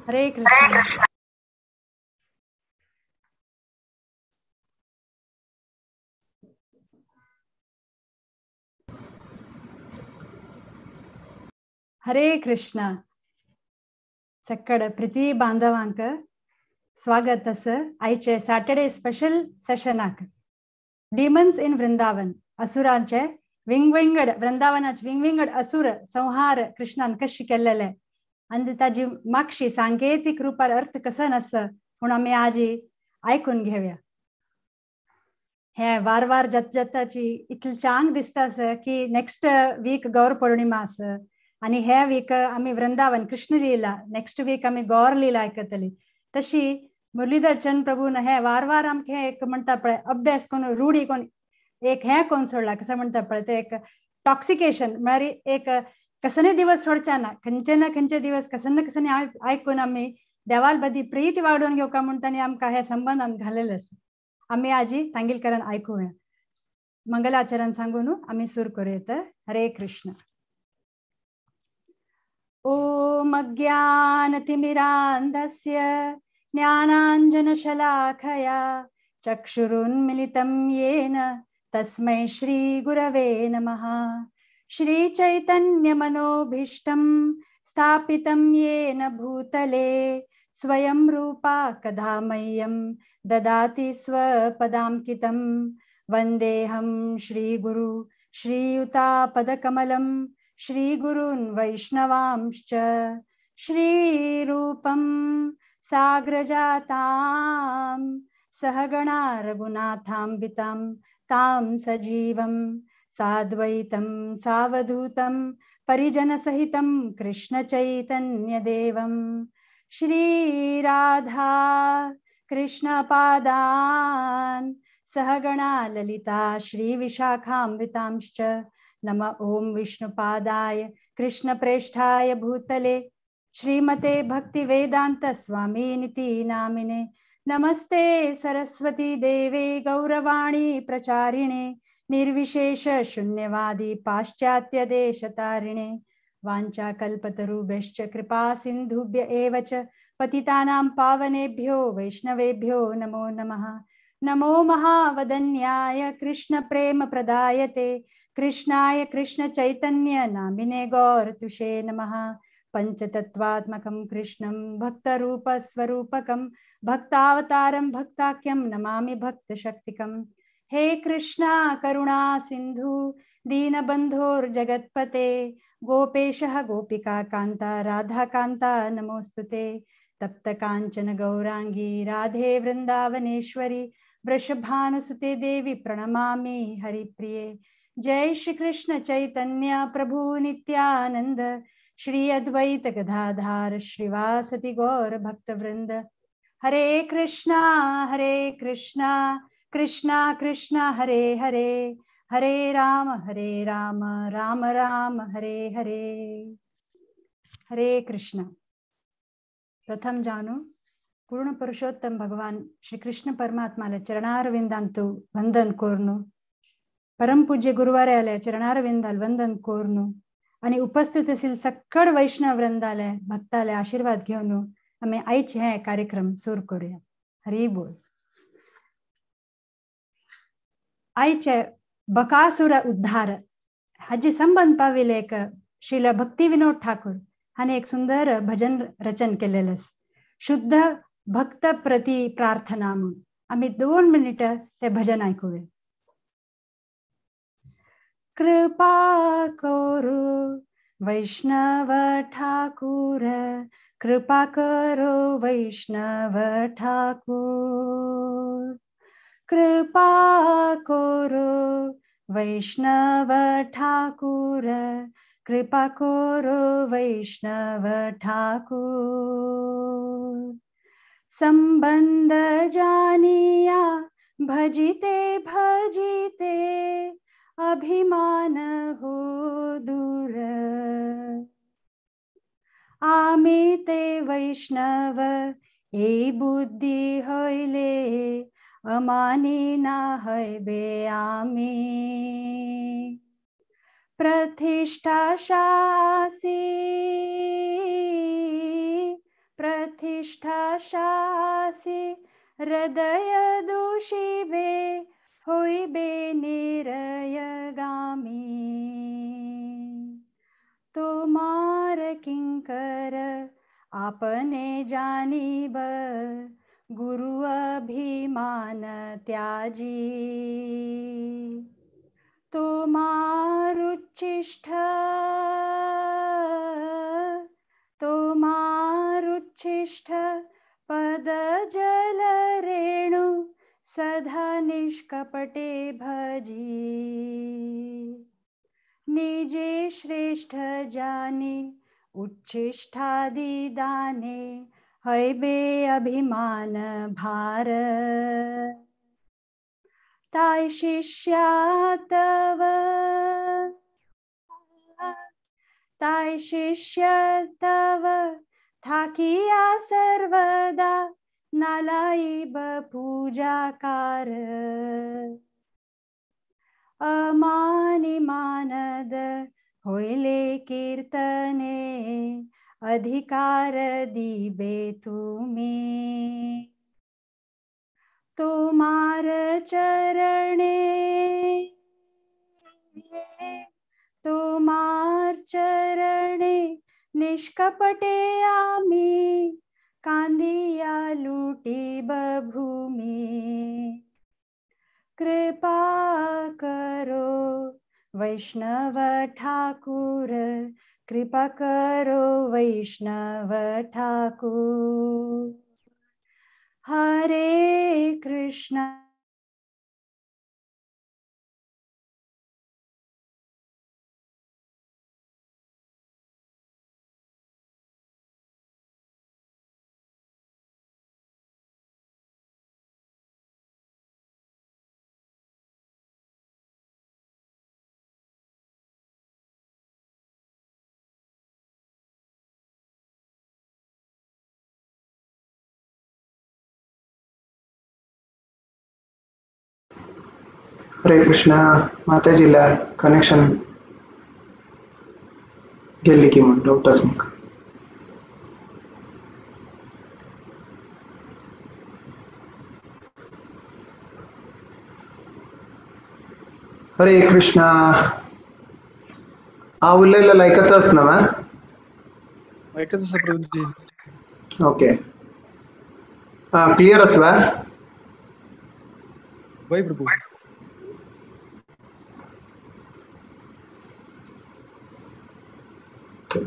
हरे कृष्ण। हरे कृष्ण। सक्कड प्रिती बांधवांक स्वागत आसा आयचे सॅटर्डे स्पेशल सेशनाक। डिमन्स इन वृंदावन, असुरांचे विंगविंगड वृंदावनाचे विंगविंगड असुर संहार कृष्णान कशी केल्लेले आनी ताजी मागशी सांकेतीक रुपार अर्थ कसो आसा म्हूण आमी आजी आयकून घेवया। हे वार वार जात जाताची इतली चांग दिसता आसा की नेक्स्ट वीक गौर पौर्णिमा आसा आनी हे वीक आमी वृंदावन कृष्ण लीला, नेक्स्ट वीक आमी गौर लीला आयकतली। तशी मुरलीधर चंद प्रभून हे वार वार आमकां एक म्हणटा पळय अभ्यास करून रूढी कोण एक हें कोण सोडला कसं म्हणटा पळय ते एक टॉक्सिकेशन म्हळ्यार एक कसने दिवस सोडचे ना, खंयचे ना खंयचे दिवस कसन ना कसने आयकून आमी देवाल बदी प्रीती वाडोवन घेवका म्हूण तांणी आमकां हे संबंदान घालेले आसा। आमी आजी तांगेलकरान आयकुया। मंगलाचरण सांगून आमी सुरू करूया। हरे कृष्ण। ओम अज्ञानतिमिरान्धस्य ज्ञानाञ्जनशलाखया चक्षुरुन्मिलितं येन तस्मै श्रीगुरवे नमः। श्रीचैतन्यमनोभीष्टं स्थापितं येन भूतले स्वयं रूपा कदा मह्यं ददाति स्वपदाङ्कितं। वन्देऽहं श्रीगुरु श्रीयुतापदकमलं श्रीगुरून् वैष्णवांश्च। श्रीरूपं साग्रजातां सहगणा रघुनाथाम्बितां तां सजीवं साद्वैतं सावधूतं परिजनसहितं कृष्णचैतन्यदेवं। श्रीराधा कृष्णपादान् सहगणा ललिता श्रीविशाखामृतांश्च। नम ॐ विष्णुपादाय कृष्णप्रेष्ठाय भूतले श्रीमते भक्तिवेदान्त स्वामिनिति नामिने। नमस्ते सरस्वती देवे गौरवाणी प्रचारिणे निर्विशेष शून्यवादी पाश्चात्य देशतारिणे। वाञ्छाकल्पतरुभ्यश्च कृपा सिन्धुभ्य एव च पतितानां पावनेभ्यो वैष्णवेभ्यो नमो नमः। नमो महावदन्याय कृष्ण प्रेम प्रदायते कृष्णाय कृष्ण चैतन्य नामिने गौरतुषे नमः। पंचतत्वात्मकं कृष्णं भक्तरूपस्वरूपकं भक्तावतारं भक्ताख्यं नमामि भक्तशक्तिकं। हे कृष्णा करुणा सिन्धु दीनबन्धोर्जगत्पते गोपेशः गोपिका कान्ता राधाकान्ता नमोस्तुते। तप्त काञ्चन गौराङ्गी राधे वृन्दावनेश्वरी वृषभानुसुते देवी प्रणमामि हरिप्रिये। जय श्री कृष्ण चैतन्य प्रभु नित्यानंद श्री अद्वैत गदाधार श्रीवासति गौर भक्तवृंद। हरे कृष्णा कृष्णा कृष्णा हरे हरे, हरे राम राम राम हरे हरे। हरे कृष्ण। प्रथम जाणू पूर्ण पुरुषोत्तम भगवान श्री कृष्ण परमात्माला चरणारविंदांतु वंदन कोरनु, परमपूज्य गुरुवार्याला चरणारविंदाल वंदन कोरनु आणि उपस्थित असेल सक्कड वैष्णव वृंदाला भक्ताला आशीर्वाद घेऊन आम्ही आईचे हे कार्यक्रम सुरू करूया। हरी बोल। आईचे बकासुर उद्धार हाजी संबंध पाविले एक श्रील भक्ती विनोद ठाकूर हाणे एक सुंदर भजन रचन केलेलं शुद्ध भक्त प्रति प्रार्थना म्हणून। आम्ही 2 मिनिटं ते भजन ऐकूया। कृपा करो वैष्णव ठाकुर, कृपा करो वैष्णव ठाकुर, कृपा करो वैष्णव ठाकुर, कृपा करो वैष्णव ठाकुर। संबंध जानिया भजिते भजिते अभिमान हो दूर, आमी ते वैष्णव ए बुद्धि होइले अमानी ना हइबे आमी। प्रतिष्ठा शासी प्रतिष्ठा शासी हृदय दूषिबे होइबे निरयगामी। तोमार किंकर आपने जानिब गुरु अभिमान त्याजी। तोमारुच्छिष्ट तोमारुच्छिष्ट पद जल रेणु सदा निष्कपटे भजी। निजे श्रेष्ठ जानी उच्छिष्ठादि दाने हैबे अभिमान भार। ताय शिष्या तव ताय शिष्य तव थाकिया सर्वदा नालाइब पूजाकार। अमानि मानद होइले कीर्तने अधिकार दिबे तुमी। तोमार चरणे तोमार चरणे निष्कपटे आमी कांदिया लुटीब भूमी। कृपा करो वैष्णव ठाकुर कृपा करो वैष्णव ठाकुर। हरे कृष्ण। हरे कृष्णा। माताजीला कनेक्शन गेली की म्हण डाऊट आसा म्हाका। हरे कृष्णा। हांव उलयलेलो आयकताच ना? आयकत आसा प्रभुजी। ओके, क्लियर आसला? हय प्रभु।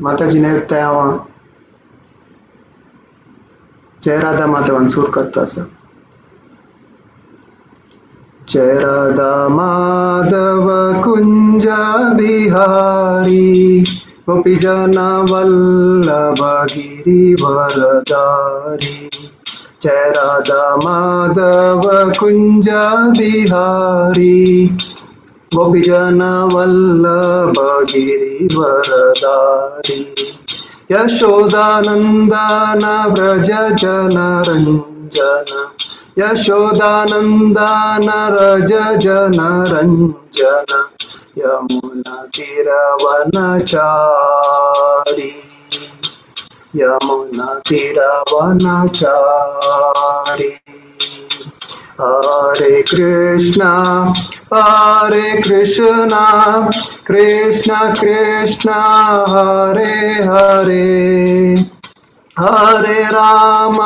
माताजी ने जय राधा माधवान सूर करता आसा। जय राधा माधव कुंज बिहारी गोपी जन वल्लभ गिरिवरधारी। जय राधा माधव कुंज बिहारी गोपी जन वल्लभ गिरिवरधारी। यशोदानंदन व्रज जन रंजन यशोदानंदन रज जन रंजन यमुना तीरवनचारी यमुना तीरवनचारी। हरे कृष्णा कृष्णा कृष्णा हरे हरे हरे राम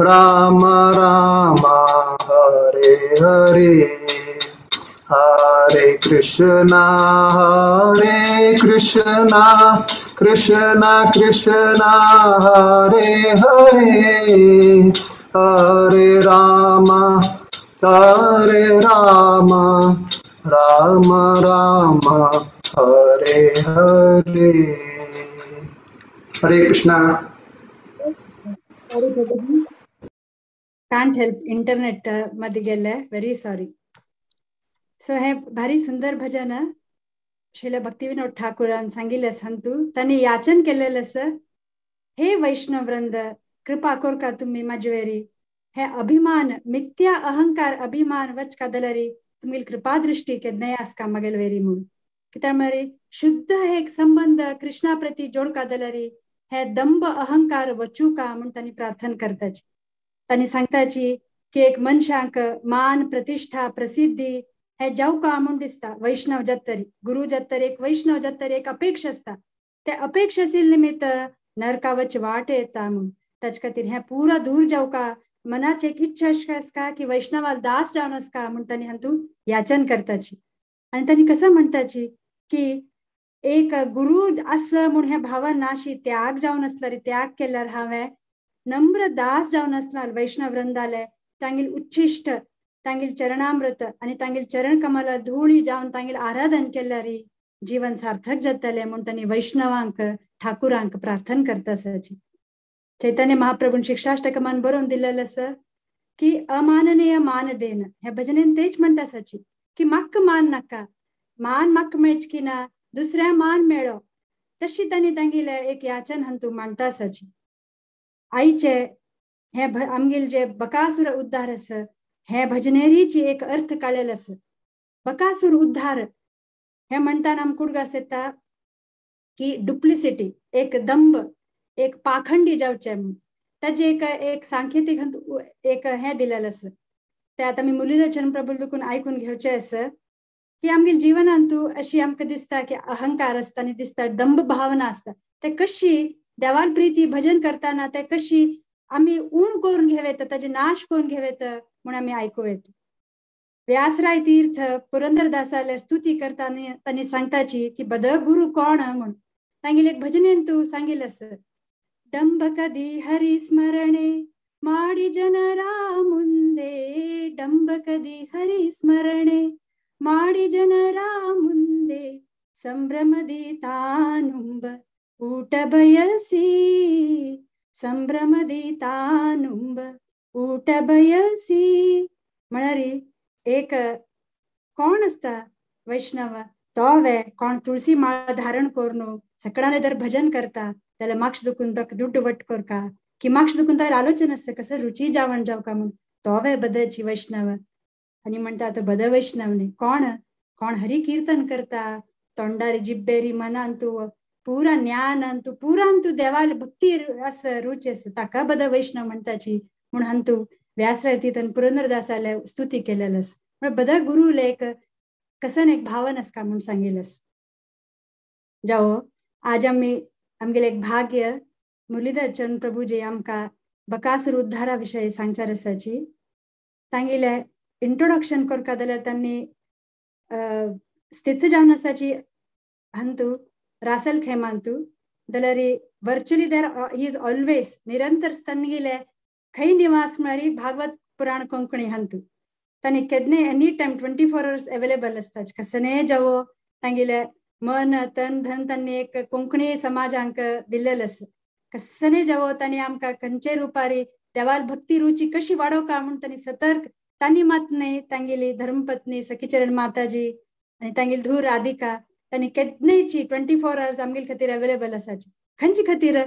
राम राम हरे हरे। हरे कृष्णा कृष्णा कृष्णा हरे हरे हरे राम राम राम हरे हरे। हरे कृष्णा। कांट हेल्प इंटरनेट मध्ये गेले, व्हेरी सॉरी। सो हे भारी सुंदर भजन श्रील भक्तिविनोद ठाकुरान सांगिल्लें संतू तांणी याचन केलेलें आसा, हे वैष्णव वृंद कृपा कोरका तुम्ही माजेवेरी हे अभिमान मिथ्या अहंकार अभिमान वच कादलरी तुमगेली कृपा दृष्टी केन्नाय आसका मागेल वेरी म्हूण। कित्याक म्हळ्यार शुद्ध एक संबंध कृष्णा प्रती जोडका जाल्यार हे दंभ अहंकार वचूका म्हूण तांणी प्रार्थना करताची. तांणी सांगताची की एक मनशांक मान प्रतिष्ठा प्रसिद्धी हे जावका म्हूण दिसता. वैष्णव जातरी गुरु जातरी एक वैष्णव जातरी एक अपेक्षा आसता, ते अपेक्षाशील निमित्त नरकावच वाट येता म्हूण. ताचे खातीर हें पुरा दूर जावका, मनाची एक इच्छा आसका की वैष्णवाल दास जावन आसका म्हूण तांणी हातूंत याचन करताची. आनी तांणी कसं म्हणटाची की एक गुरु आस म्हूण हें भावना नाशी त्याग जावन आसल्यार, त्याग केल्यार हांवें नम्र दास जावन आसल्यार वैष्णव वृंदाले तांगेल उच्छिष्ट तांगेल चरणामृत आनी तांगेल चरण कमला धुळी जावन तांगेल आराधन केल्यार जीवन सार्थक जातलें म्हूण तांणी वैष्णवांक ठाकुरांक प्रार्थना करता आसाची. चैतन्य महाप्रभून शिक्षाष्टकमान बरोवन दिलेलें आसा की अमाननीय मान देन, हे भजनेन तेच म्हणटा आसाची की म्हाका मान नाका, मान म्हाका मेळच की ना दुसऱ्या मान मेळो, तशी तांणी तांगेलें एक याचन हातूंत मांडटा आसाची. आईचे हे आमगेले जे बकासूर उद्धार आसा हे भजनेरीची एक अर्थ काडलेलो आसा. बकासूर उद्धार हे म्हणटाना आमकां उडगास येता की डुप्लिसिटी, एक दंभ, एक पाखंडी जावचें म्हूण ताजें एक एक सांकेतीक एक हें दिलेलें आसा. तें आतां आमी मुरलीधर चरण प्रभू देखून आयकून घेवचें आसा की आमगेले जिवनांत अशी आमकां दिसता की अहंकार आसता आनी दिसता दंभ भावना आसता, ते कशी देवान प्रिती भजन करतना ते कशी आमी उण करून घेवेत, ताजे नाश करून घेवेत म्हूण आमी आयकूं येता. व्यासराय तीर्थ पुरंदरदासाले स्तुती करताना तांणी सांगताची की बद गुरु कोण म्हूण तांगेले एक भजनेन तूं सांगिल्लें आसा. डंब कदी हरि स्मरणे माडी जनरा मुंदे, डंब कदी हरि स्मरणे माडी जनरा मुंदे, संभ्रमदी तानुंब ऊट बयसी, संभ्रमदी तानुंब ऊट बयसी. म्हळ्यार एक कोण आसता वैष्णव तो वे कोण तुळसी माळ धारण करून सकडाने दर भजन करता जाल्यार माक्ष दुखून दुड्ड वट करका की माक्ष दुखून ताका आलोचन आसता कसं रुची जावण जावका म्हूण, तो वे बदची वैष्णव. आनी म्हणटा तो बद वैष्णव न्ही, कोण कोण हरी कीर्तन करता तोंडारी जिब्बेरी मनान तूं पुरा ज्ञानान तूं पुरान तूं देवाल भक्ती आसा रुची आसा ताका बद वैष्णव म्हणटाची म्हूण हांतू व्यासराय तीर्थान पुरंदरदासाले स्तुती केलेलं आसा. म्हळ्यार बद गुरुले एक कसन एक भावन आसका म्हूण सांगिल्लें आसा. जावो आज आमी आमगेलें एक भाग्य मुरलीधर चरण प्रभुजी आमकां बकासूर उद्धारा विशयी सांगचार आसाची. तांगेलें इंट्रोडक्शन करता जाल्यार तांणी स्थित जावन आसाची हांतू रासल खेमांतू जाल्यार virtually there he is always निरंतर तांगेले खंय निवास म्हळ्यार भागवत पुराण कोंकणी हांतू तांणी केन्नाय एनी टायम 24 अवर्स अवेलेबल आसता. कसनेय जावो तांगेले मन तन धन तांणी एक कोंकणी समाजांक दिल्लेलें आसा. कसने जावो तांणी आमकां खंयचे रुपारी देवाल भक्ती रुची कशी वाडोवका म्हूण तांणी सतर्क तांणी मात न्हय तांगेली धर्मपत्नी सखीचरण माताजी आनी तांगेली धूव राधिका तांणी केन्नायची 24 अवर्स आमगेले खातीर अवेलेबल आसाची. खंयचे खातीर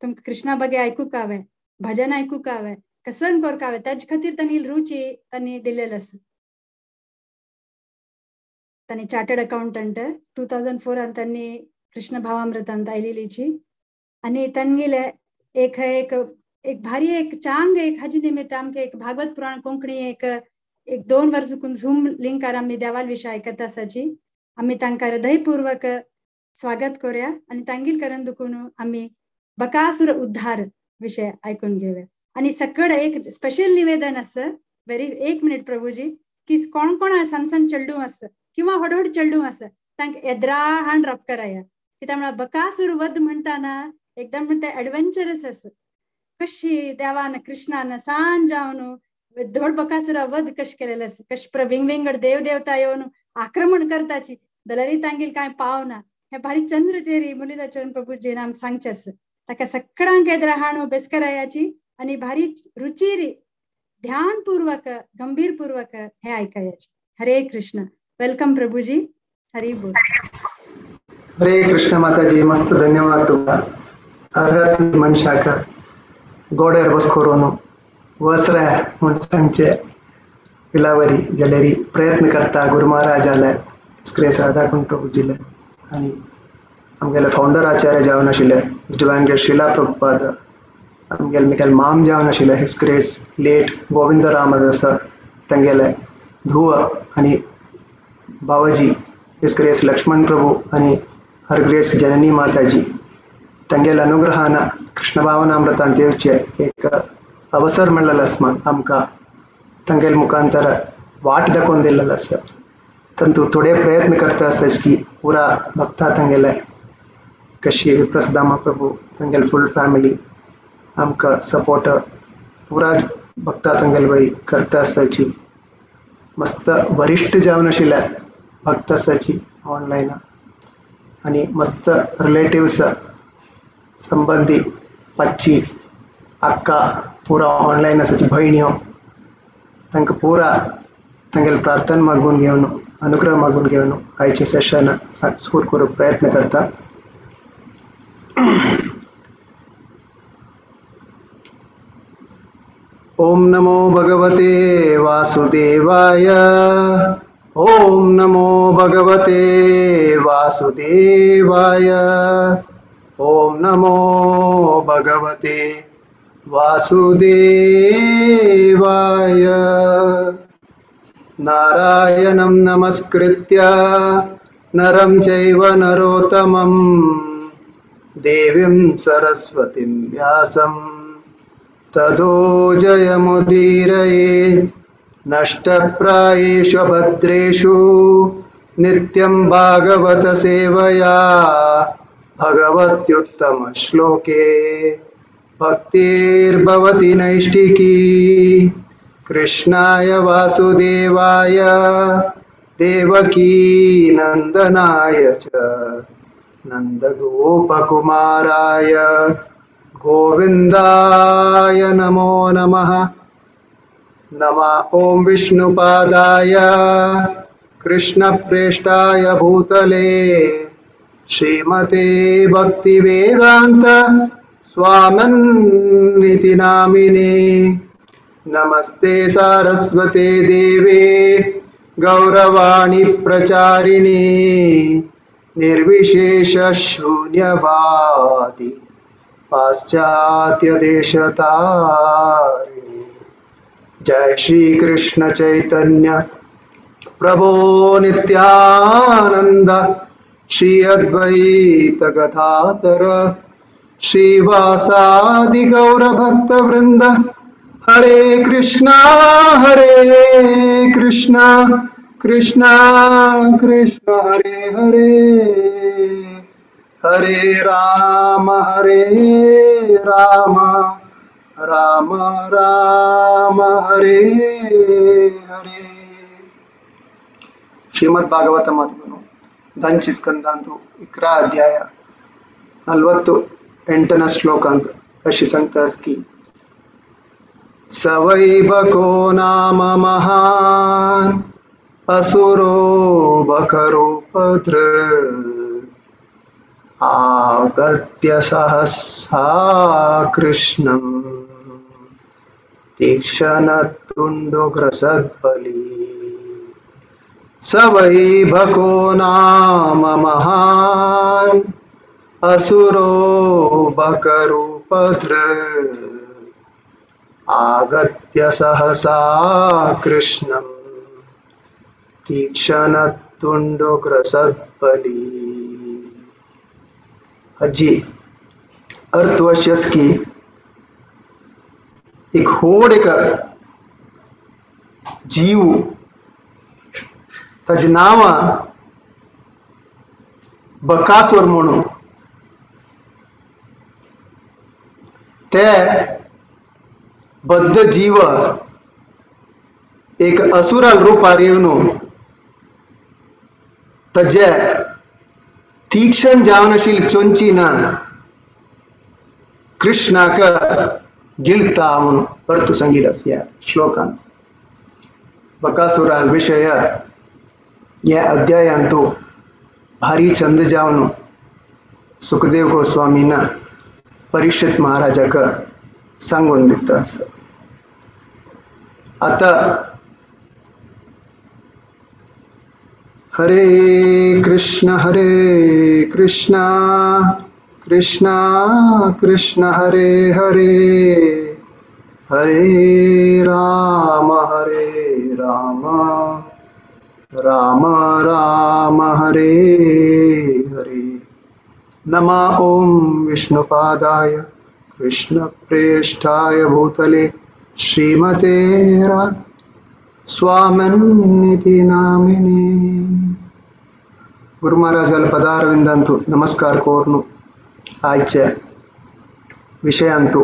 तुमकां कृष्णा बगे आयकूंक हांवें, भजन आयकूंक हांवें, कसन करपाक हांवें, ताजे खातीर तांणी रुची तांणी दिल्लेलें आसा. तांणी चार्टर्ड अकाउंटंट 2004 तांणी कृष्ण भावामृतांत आयलेलीची आनी तांगेले एक एक एक भारी एक चांग एक हाजे निमित्त आमकां एक भागवत पुराण कोंकणी एक एक 2 वर्स चुकून झूम लिंकार आमी देवाल विशय आयकता आसाची. आमी तांकां हृदयपूर्वक स्वागत करूया आनी तांगेल करून दुखून आमी बकासूर उद्धार विशय आयकून घेवया. आनी सकड एक स्पेशल निवेदन आसा, व्हेरी 1 मिनिट प्रभुजी, की कोण कोण सान सान चेडूं आसा किंवा व्हड व्हड चेडूं आसा तांकां येद्राहान रप कराया कित्याक म्हळ्यार बकासूर वध म्हणटाना एकदम म्हणटा एडवेंचरस आसा. कशी देवान कृष्णान सान जावन धोड बकासुरा वध कश केलेलं आसा, कश विंगविंगड देव देवता येवन आक्रमण करताची जाल्यारय तांगेल कांय पावना. हे भारी चंद्र तेरी मुरलीधर चरण प्रभुजीन आमकां सांगचें आसा. ताका सगळ्यांक येद्राहाण बेसकरायाची आनी भारी रुचिरी ध्यानपूर्वक गंभीरपूर्वक हे आयकायाचे. हरे कृष्ण. Welcome Prabhuji. Hari बोल. हरे कृष्ण माताजी, मस्त धन्यवाद तुमकां. अर्हत मनशाक गोड्यार बस करून वसरे म्हूण सांगचे विलावरी जाल्यार प्रयत्न करता गुरु महाराजाले स्क्रेस राधाकुंड प्रभुजीले. आनी आमगेले फावंडर आचार्य जावन आशिल्ले डिवायन ग्रेस श्रीला प्रभुपाद, आमगेले मिकेल माम जावन आशिल्ले his grace late Govind Ramdas तांगेले धुव आनी बाबाजी his grace Lakshman प्रभु आनी हर ग्रेस जननी माताजी तांगेले अनुग्रहान कृष्ण भावनामृतांत येवचे एक अवसर मेळ्ळेलो आसमान आमकां तांगेले मुखांतर वाट दाखोवन दिल्लेलो आसा. तांतू थोडे प्रयत्न करता आसा की पुरा भक्ता तांगेले कशी विप्रसदामा प्रभु तांगेले फुल फॅमिली आमकां सपोर्ट पुरा भक्ता तांगेले वरी करता आसाची. मस्त वरिश्ठ जावन आशिल्ले भक्त आसाची ऑनलायन आनी मस्त रिलेटिव्स संबंदी पच्ची अक्का पुरा ऑनलायन आसाची भयण्यो तांकां पुरा तांगेले प्रार्थना मागून घेवन अनुग्रह मागून घेवन आयचे सेशन सुरू करूंक प्रयत्न करता. ओम नमो भगवते वासुदेवाय. ओम नमो भगवते वासुदेवाय. ओम नमो भगवते वासुदेवाय. नारायणं नमस्कृत्य नरं चैव नरोत्तमं देवीं सरस्वतीं व्यासं ततो जयमुदीरये. नष्टप्रायेषु भद्रेषु नित्यं भागवत सेवया भगवत्युत्तमश्लोके भक्तिर्भवति नैष्ठिकी. कृष्णाय वासुदेवाय देवकी नंदनाय च नंदगोपकुमाराय गोविंदाय नमो नमः. नमः ओम विष्णुपादाय कृष्णप्रेष्ठाय भूतले श्रीमते भक्तिवेदांत स्वामिनिति नामिने. नमस्ते सारस्वते देवे गौरवाणी प्रचारिणे निर्विशेष शून्यवादी पाश्चात्य देशतारिणे. जय श्री कृष्ण चैतन्य प्रभो नित्यानंद श्री अद्वैत गदाधर श्रीवासादि गौर भक्त वृंद. हरे कृष्णा हरे कृष्णा कृष्णा कृष्ण हरे हरे हरे राम हरे राम राम राम हरे हरे. ಶ್ರೀಮದ್ ಭಾಗವತ ಮಾತುಗಳು ದಂಚಿ ಸ್ಕಂದಾಂತು 11 ಅಧ್ಯಾಯ 48ನೇ ಶ್ಲೋಕ ಅಂತ ಅಶಿ ಸಂತಾಸ್ಕಿ. ಸವೈಬಕೋ ನಾಮ ಮಹಾನ್ असुरो बकरूपधृ आगत्य सहसा कृष्णं तीक्ष्णतुण्डोग्रसद्बली. स वै बको नाम महान् असुरो बकरूपधृ आगत्य सहसा कृष्णं तीक्ष्णतुण्डोग्रसद्बली. अज्जी अर्थवश्यस की एक होड एक जीव ताजें नांव बकासूर म्हणून ते बद्ध जीव एक असुराल रूपार येवन ताजे तीक्ष्ण जावन आशिल्ली चोंची ना कृष्णाक गिळता म्हणून अर्थ सांगितलं ह्या श्लोकान. बकासुराल विशय ह्या अध्यायांतु भारी छंद जावन सुखदेव गोस्वामीन परीक्षित महाराजाक सांगून दिता आसा. आतां Hare Krishna Hare Krishna Krishna Krishna Hare Hare Hare Ram Hare Ram Ram Ram Hare Hare. नमः ॐ विष्णुपादाय कृष्णप्रेष्ठाय भूतले श्रीमते स्वामिनिति नामिने. गुरु महाराजाल पदारविंदांतु नमस्कार कोरनु आयचे विषयांतु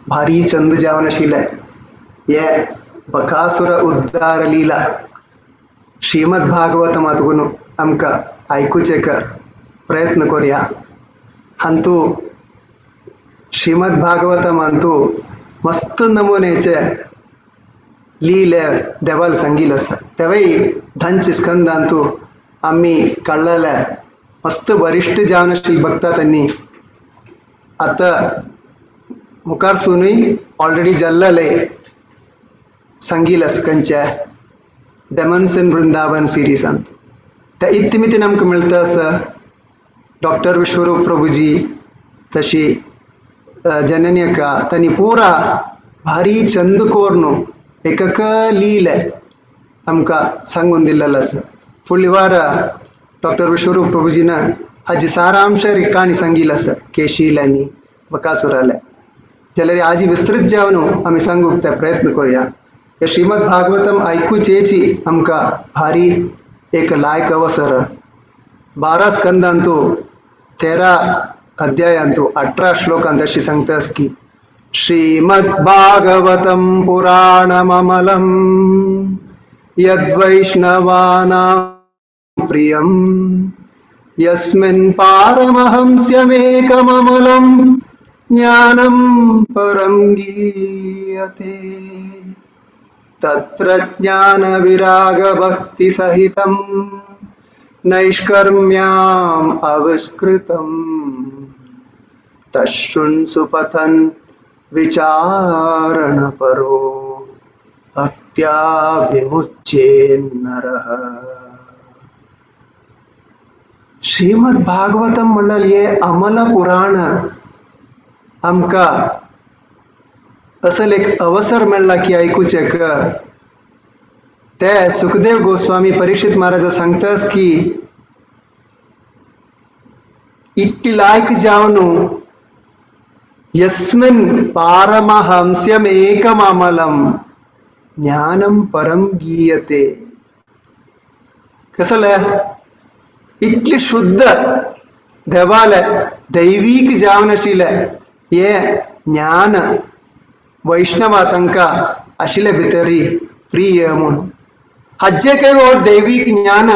भारी चंद जावनशील ये बकासुर उद्धार लीला श्रीमद भागवत मातुगुनु आमकां आयकुचें प्रयत्न करुया. हांतु श्रीमद भागवतमांतु मस्त नमुनेचे लीले देवाल सांगिल्लें आसा. तेवय धांचे स्कंदांतु आमी काडलेले मस्त वरिश्ठ जावन आशिल्ले भक्ता तांणी आतां मुखार सुनूय ऑलरेडी जाल्लेले सांगिल्लें आसा खंयचे डेमन्स इन वृंदावन सिरिजांत. त्या इत्तिमितीन आमकां मेळटा आसा डॉक्टर विश्वरूप प्रभुजी तशी जननी अक्का तांणी पुरा भारी चंद कोरनु एकक लीले आमकां सांगून दिल्लेलो आसा. फुडले वार डॉक्टर विश्वरूप प्रभुजीन हाजी सारांश काणी सांगिल्ली आसा केशील आनी बकासुराले. जाल्यार आजी विस्तृत जावन आमी सांगूंक ते प्रयत्न करुया. हे श्रीमद भागवतम आयकुचेची आमकां भारी एक लायक अवसर. 12 स्कंदांतु 13 अध्यायांतु 18 श्लोकांत अशी सांगता की श्रीमद भागवतम पुराणममलं यद्वैष्णवानां प्रियं यस्मिन् पारमहंस्यमेकममलं ज्ञानं परं गीयते. तत्र ज्ञानविरागभक्तिसहितं नैष्कर्म्याम् आविष्कृतं तच्छृण् सुपथन् विचारणपरो भक्त्या विमुच्येन्नरः. श्रीमद भागवतम म्हणल्यार हे अमल पुराण आमकां असल एक अवसर मेळ्ळा की आयकुचें. ते सुखदेव गोस्वामी परीक्षित महाराजा सांगतास की इतली लायक जावन यस्मिन् पारमहंस्यम एकममलम ज्ञानम परम गीयते. कसले इतली शुद्ध देवाले दैवीक जावन आशिल्लें हे ज्ञान वैष्णवा तांकां आशिल्ले भितरी प्रिय म्हूण. हाजे काय हो दैवीक ज्ञान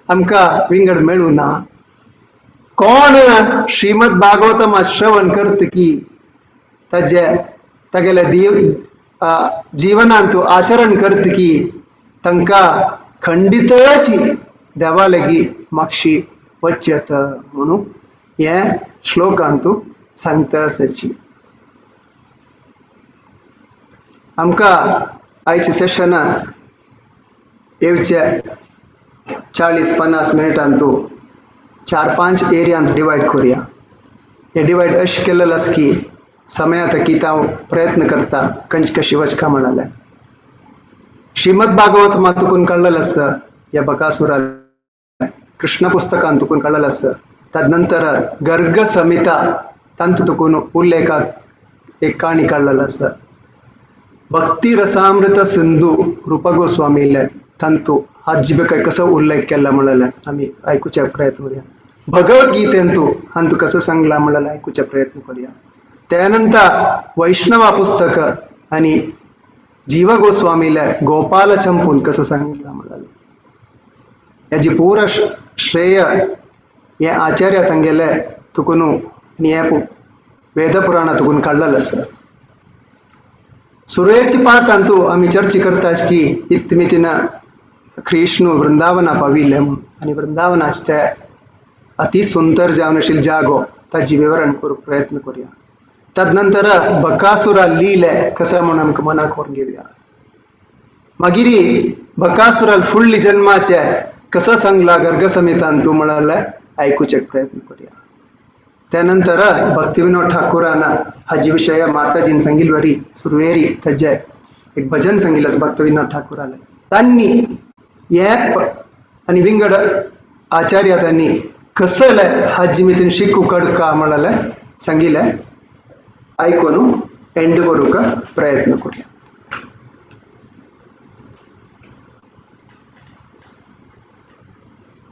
आमकां विंगड मेळूं ना. कोण श्रीमद भागवतम श्रवण करत की ताजे तागेले जीवनांतु आचरण करत की तांकां खंडितच देवा लागीं मागशी वचत म्हणून हे श्लोकांतु सांगता आसाची. आमकां आयच्या सेशना येवचे 40-50 मिनटांतु 4-5 एरियांत डिवायड करुया. हे डिवायड अशें केल्लें आसा की समयात की हांव प्रयत्न करता कंच कशी वचका म्हणाले. श्रीमद भागवत मातुकून काडलेलें आसा ह्या बकासुरा कृष्ण पुस्तकान तुकून काडलेलें आसा. तदनंतर गर्ग संहिता तांतू तुकून उल्लेखाक एक काणी काडलेलो आसा. भक्ती रसामृत सिंधू रूप गोस्वामीले तांतू हाजी कसो उल्लेख केला म्हणलें आमी आयकुचे प्रयत्न करुया. भगवद्गीतेंतू हांतू कसो सांगला म्हणलें आयकुचे प्रयत्न करुया. त्यानंतर वैष्णवा पुस्तक आनी जीव गोस्वामीले गोपाल चंपून कसं सांगला म्हणलें. हेजी पुरा श्रेय हे आचार्य तांगेले तुकून आनी हे वेदपुराणा तुकून काडलेलें आसा. सुरवेची पाठांतू आमी चर्चा करता की इतमितीन कृष्ण वृंदावना पाविल्ले म्हूण आनी वृंदावनाच ते अति सुंदर जावन आशिल्लो जागो ताजी विवरण करूंक प्रयत्न करुया. तदनंतर बकासुरा लीले कसं म्हूण आमकां मनाक व्हरून घेवया. मागीर बकासुरा फुडली जन्माचे कसं सांगला गर्ग समितांतू म्हणाला ऐकूचे प्रयत्न करूया. त्यानंतर भक्तिविनोद ठाकूरांना हाजी विषय माताजीन सांगिलवरी सुरवेरी थज्जय एक भजन सांगिलस भक्तिविनोद ठाकूराला त्यांनी हे आणि विंगड आचार्य त्यांनी कसं हाजी मितीन शिकू कडका म्हणाले सांगितलं ऐकून एंड करूका प्रयत्न करूया.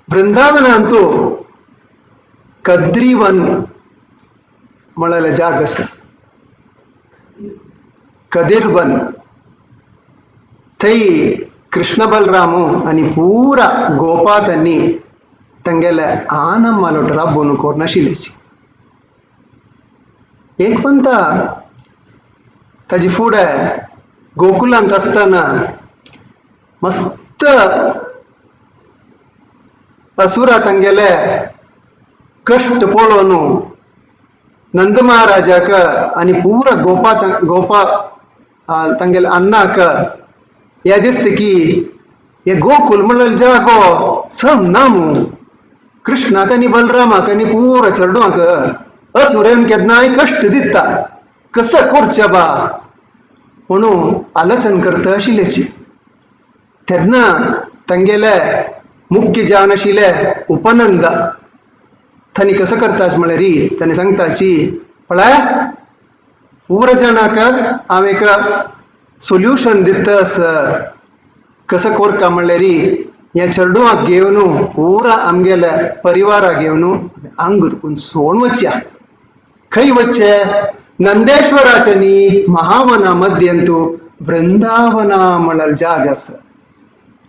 वृंदावनांतू कद्रीवन म्हणाले जाग आसा, कदिरवन थंय कृष्ण बलरामू आनी पुरा गोपा त्यांनी तांगेले आनंद राबोवन कोरनाशिल्ल्याची. एक पंता ताजी फुडें गोकुलांत आसतना मस्त असुरा तांगेले कष्ट पळोवन नंद महाराजाक आनी पुरा गोपा गोपा तांगेले अन्नाक हे दिसता की हे गोकुल म्हणल्यार जागो सम ना मू कृष्णाक आनी बलरामाक आनी पुरा चेडवांक असुरेन केन्नाय कष्ट दिता कसं करचें बा म्हणून आलोचन करता आशिल्ल्याची. तेन्ना तांगेले मुख्य जावन आशिल्ले उपनंद तांणी कसं करताच म्हळ्यार तांणी सांगताची पळय पुरा जाणाक हांव एक सोल्युशन दिता कसं कोरका म्हणल्यार ह्या चेडवाक घेवन पुरा आमगेल्या परिवाराक घेवन आंग दुखून सोड वचया. खंय वचचे नंदेश्वराचे न्ही महावना मध्यंतू वृंदावना म्हळ्यार जाग आसा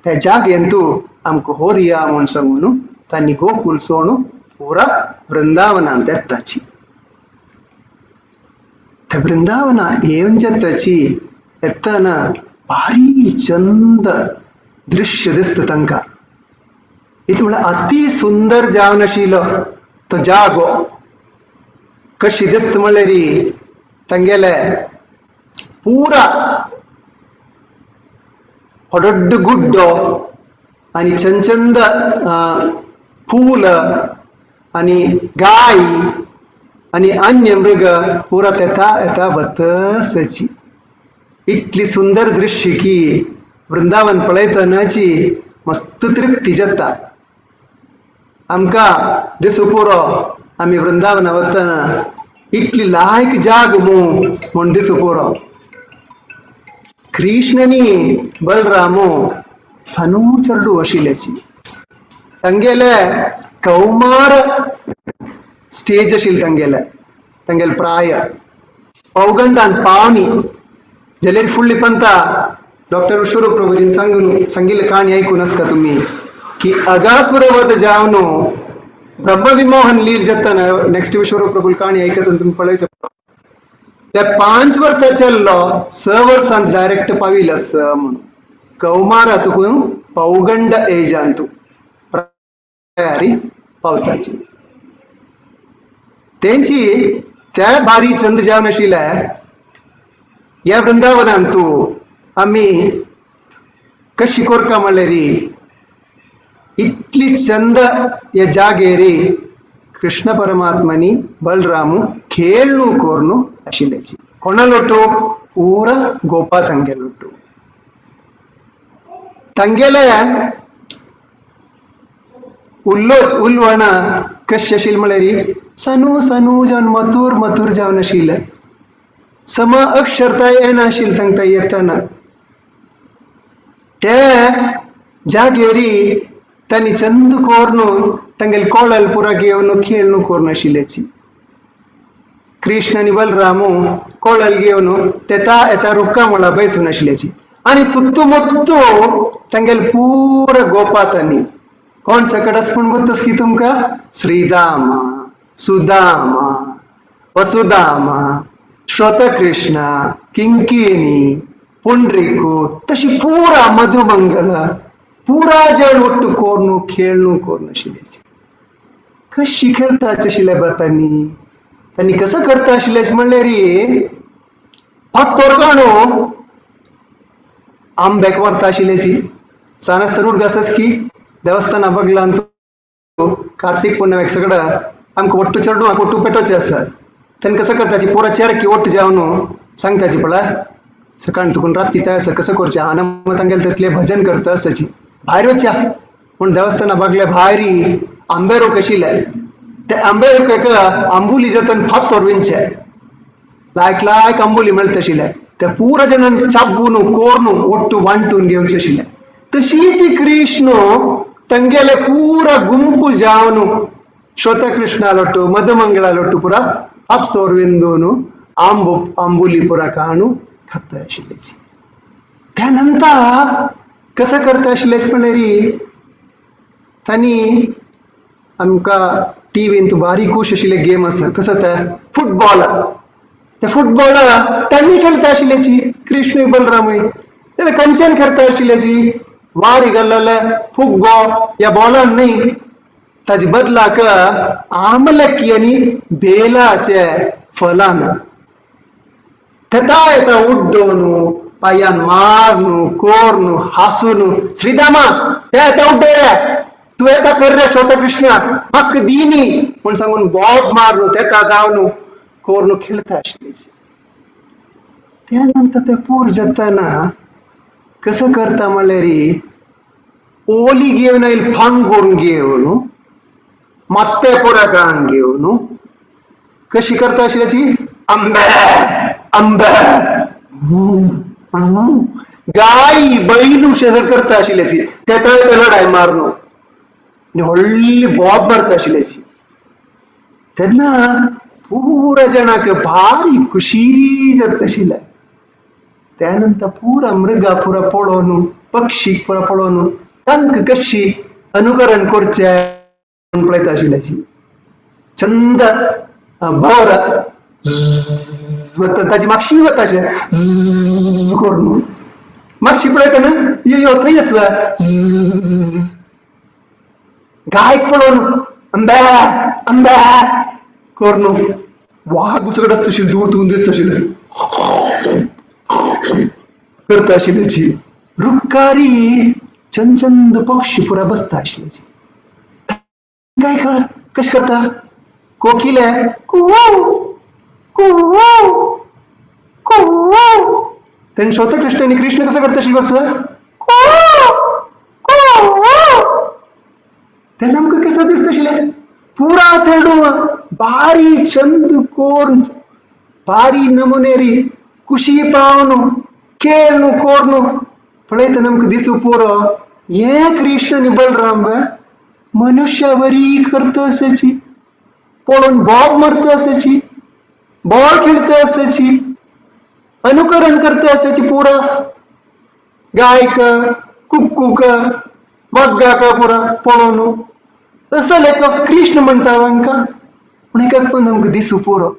त्या जागेंतू आमकां होरया म्हूण सांगून तांणी गोकुल सोडून पुरा वृंदावनांत येताची. त्या वृंदावना येवन येताची येतना भारी चंद दृश्य दिसता तांकां. इतलें म्हळ्यार अति सुंदर जावन आशिल्लो तो जागो कशी दिसता म्हणल्यार तांगेले पुरा व्हड गुड्डो आनी चंदचंद फूल आनी गाय आनी अन्य मृग पुरा तेता येता वतसची. इतली सुंदर दृश्य की वृंदावन पळयतनाची मस्त तृप्ती जाता. आमकां दिसू पुरो आमी वृंदावना वतना इतली लायक जाग मू म्हूण दिसू पुरो. कृष्णनी बलरामू सानू चेडू आशिल्ल्याची तांगेले कौमार स्टेज आशिल्ली तांगेले तांगेले प्राय पौगंडान पावणी जाल्यार फुडली पंता डॉक्टर विश्वरूप प्रभुजीन सांगून सांगिल्ले काणी ऐकून आसता तुमी की अगासुरवध जावन ब्रह्मविमोहन लील जातना नेक्स्ट विश्वरूप प्रभू काणी ऐकतना तुमी पळयचो त्या 5 वर्सां चेल्लो 6 वर्सां डायरेक्ट पाविल आसा म्हणून कौमारा तुका पौगंड एजान तूं तयारी पावताची. तेंची त्या भारी चंद जावन आशिल्ले ह्या वृंदावनांत तूं आमी कशी कोरका म्हणल्यार इतली चंद ह्या जागेरी कृष्ण परमात्मनी बलरामू खेळणू कोरनू आशिल्ल्याची. कोणा लोटू पुरा गोपा तांगे लोटू तांगेले उल्लोच उलवणा कशें आशिल्लें म्हळ्यार सनू सनू जावन मथूर मथूर जावन आशिल्लें सम अक्षरताय येनाशिल्लें तांकां येतना ते जागेरी तांणी चंद कोरनू तांगेले कोळल पुरा घेवन खेळणू कोरून आशिल्ल्याची. कृष्ण आनी बलरामू कोळल घेवन तेता येता रुखा मुळा बैसून आशिल्ल्याची आनी सुत्तू मुत्तू तांगेले पुरा गोपा तांणी कोण सकट आसा पूण गोत्तस की तुमकां श्रीदामा सुदामा वसुदामा श्रोतकृष्ण किंकिणी पुंड्रिकू तशी पुरा मधुमंगल पुरा जण ಒಟ್ಟು ಕೋರ್ನು खेळणू कोरनू आशिल्ल्याची. कशी खेळता आशिल्ल्या बा तांणी तांणी कसं करता आशिल्लें म्हणल्यार फातोर काणू आंब्याक व्हरता आशिल्ल्याची. सान आसतना उडगास की देवस्थाना बगला कार्तिक पुण्यमेक सगळं आमकां ಒಟ್ಟು चेडवांक ಒಟ್ಟು पेटोवचें आसा. तेन्ना कसं करताची पुरा चेरकी ಒಟ್ಟು जावन सांगताची पळय सकाळ तुकून राती तयार आसा कसं करचें आनी मागीर तांगेलें तितलें भजन करता आसाची भायर वचया पूण देवस्थाना बागले भायरी आंबे रोख आशिल्ले ते आंबे रोख एका आंबुली जातन फातर विणचे लायक लायक आंबोली मेळटा आशिल्ले ते पुरा जाणान चाबून कोरून ಒಟ್ಟು वांटून घेवचे आशिल्ले. तशीच कृष्ण तांगेले पुरा गुंपು जावन ಶ್ವೇತಕೃಷ್ಣ ಲೊಟ್ಟು ಮಧುಮಂಗಳ ಲೊಟ್ಟು ಪುರ ಹತ್ತೋರ್ವಿಂದೂನು ಆಂಬು आंबुली पुरा काणू खाता आशिल्ल्याची. त्यानंतर कसं करता आशिल्लें म्हणल्यार तांणी आमकां टिवीन बारीकूश आशिल्ले गेम आसा कसं ते फुटबॉल ते फुटबॉल तांणी खेळटा आशिल्ल्याची कृष्ण बलरामूय ते कंचन करता आशिल्ल्याची वारी घाल्लेले फुगो ह्या बॉलान न्ही ताजे बदलाक आमलकी आनी बेलाचे फलान तेता येता उड्डोवन पांयान मारून कोरून हासून श्रीदामा ते येता उड्डे तूं येता कर रे छोटा कृष्णा म्हाका दिनी म्हूण सांगून बॉब मारून तेता धांवन कोरून खेळटा आशिल्ले. त्या नंतर ते पोर जाताना कसं करता म्हणल्यार ओली घेवन आयल फांग करून घेवन मात्ते पोराकान घेवन कशी करता आशिल्ल्याची आंबे आंबे गाय बैल शेजर करता आशिल्ल्याची तेता लढाय मारून आनी व्हडली बॉब मारता आशिल्ल्याची. तेन्ना पुरा जाणांक भारी खुशी जाता आशिल्लें. त्यानंतर पुरा मृगा पुरा पळोवन पक्षी पुरा पळोवन तांकां कशी अनुकरण करचें पळयता आशिल्ल्याची. चंद भोंवर वता ताजी मागशी वता अशें करून मागशी पळयतना यो थंय आसा गायक पळोवन आंब्या आंब्या करून वाग सगळं आसता आशिल्लें दूर दूर दिसता आशिल्लें करता आशिल्ल्याची. रुखारी चंद चंद पक्षी पुरा बसता आशिल्ल्याची. काय कशें करता कोकिले कुवू कुवू कुवू तेन्ना श्वेतकृष्ण आनी कृष्ण कसं करता आशिल्ले बसवा कुवू. तेन्ना आमकां कसं दिसता आशिल्लें पुरा चेडूं बारी चंद कोरून बारी नमुनेरी खुशी पावन खेळनु कोरून पळयतना आमकां दिसू पुरो हें कृष्ण आनी बलराम मनुष्य बरी करता आसाची पळोवन बॉब मारता आसाची बॉल खेळता आसाची अनुकरण करता आसाची पुरा गायक कुक्कूक वग्गाक पुरा पळोवन असो लेखक कृष्ण म्हणटा तांकां पूण एकाक पण आमकां दिसू पुरो.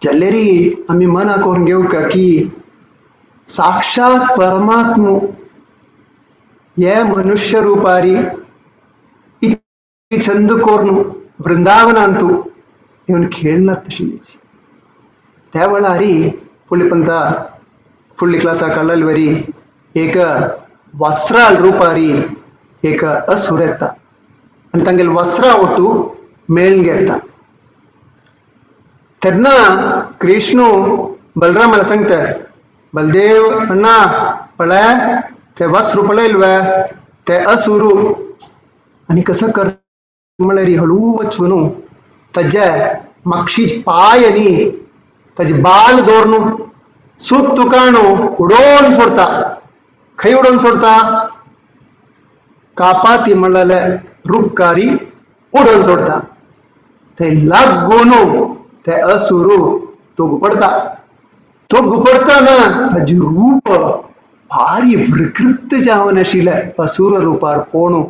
जाल्यार आमी मना करून घेवका की साक्षात परमात्मो हे मनुष्य रुपारी छंद कोरून वृंदावनांतू येवन खेळनात तशी. त्या वेळारी फुडली पंता फुडली क्लासा कळ्ळेल वरी एक वस्त्राल रुपारी एक असूर येता आनी तांगेले वस्त्रां ओटू मेळून घेता. तेन्ना कृष्ण बलरामाला सांगता बलदेव अण्णा पळय ते वस्त्र पळयल्ले ते असुरू आनी कसं कर म्हणल्यार हळू वचून ताजे मागशी पांय आनी ताजे बाल दवरून सूत तुकाणू उडोवन सोडता. खंय उडोवन सोडता कापाती म्हणलेले रुखारी उडोवन सोडता. ते लागून ते असुरू तो पडता. तो पडताना ताजें रूप भारी विकृत जावन आशिल्लें असुर रुपार पोणू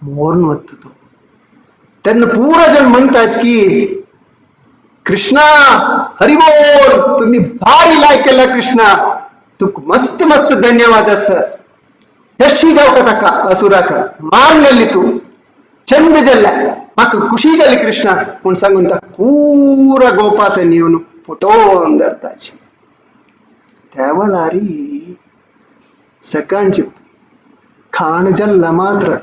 मोरून वता तो. तेन्ना पुरा जण म्हणटात की कृष्णा हरिबोल तुम्ही भारी लायक केला कृष्णा तुका मस्त मस्त धन्यवाद आसा. तशी जावका ताका असुराक मान घाली तूं चंद जाल्ल्या म्हाका खुशी जाली कृष्णा म्हूण सांगून ताका पुरा गोपात येवन फटोवन धरताची. त्या वेळारी सकाळची खाण जाल्ला मात्र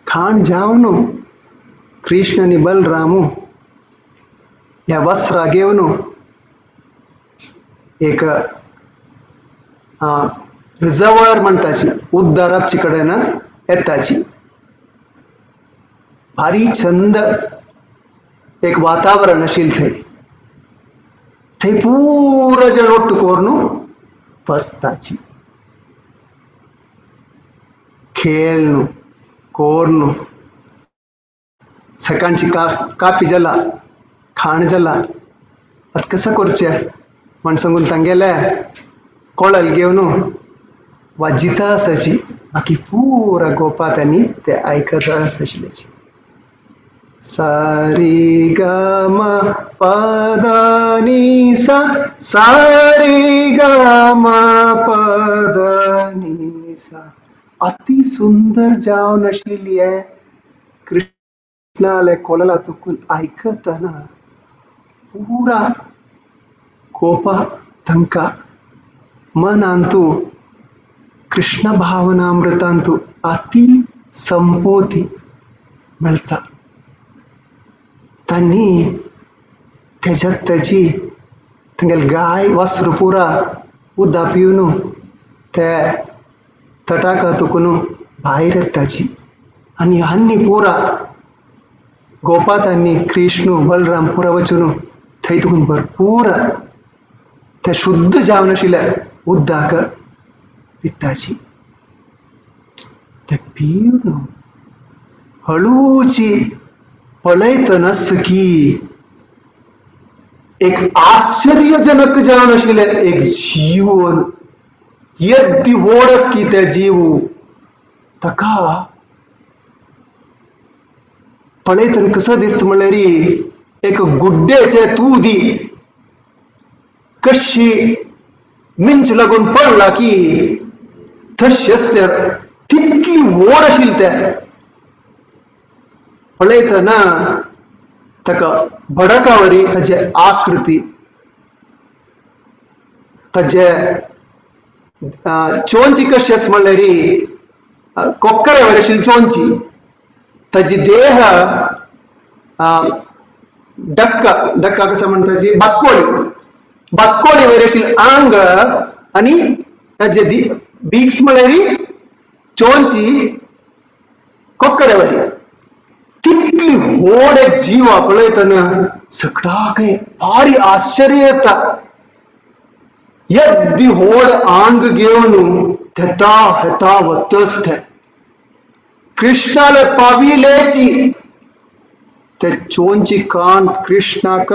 खाण जावन कृष्ण आनी बलरामू ह्या वस्त्रां घेवन एक रिजर्वर म्हणटाची उद्दारापचे कडेन येताची. भारी छंद एक वातावरण आशिल्लें थंय. थंय पुरा जण ಒಟ್ಟು करून बसताची, खेळनु कोरनु, सकाळची कापी जाला खाण जाला, आतां कसं करचें म्हण सांगून तांगेले कोळल घेवन वाजिता आसाची. बाकी पुरा गोपा त्यांनी ते आयकत आसाशिल्ले. सारी ग म प the नि सा, सारी ग म प the नि सा. अति सुंदर जावन आशिल्ली हें कृष्णाले कोलला तुकून आयकतना पुरा गोपा तांकां मनांतू कृष्ण भावनामृतांतू अति संपोती मेळटा. तांणी तेज्यात तेजी तांगेले गाय वासरू पुरा उदक पिवन ते तटाका तुकून भायर येताची. आनी आनी पुरा गोपा तांणी कृष्ण बलराम पुरा वचून थंय तुकून भरपूर ते शुद्ध जावन आशिल्ले उदक पिताची. ते पिवन हळूची पळयतनाच की एक आश्चर्यजनक जावन आशिल्लें एक जीवन येद्दी व्हड की ते जीव ताका पळयतना कसो दिसता म्हणल्यार एक गुड्डेचे तूं दी कशी मिंच लागून पडला की तशेंच ते तितली व्हड आशिल्लें ते पळयतना ताका भडकावरी ताजे आकृती ताजे चोंची कशी आसा म्हणल्यार कोक्करे वरी आशिल्ली चोंची, ताजी देह डक्का डक्का कसं म्हणटा ताजी बातकोळी बातकोळी वरी आशिल्ली आंग आनी ताजे बीक्स म्हणल्यार चोंची कोक्करे वरी. तितली व्हड एक जीव पळयतना सगळ्याक भारी आश्चर्य येता. येद्दी व्हड आंग घेवन तेता हेता वतच ते कृष्णाले पाविलेची ते चोंची कान कृष्णाक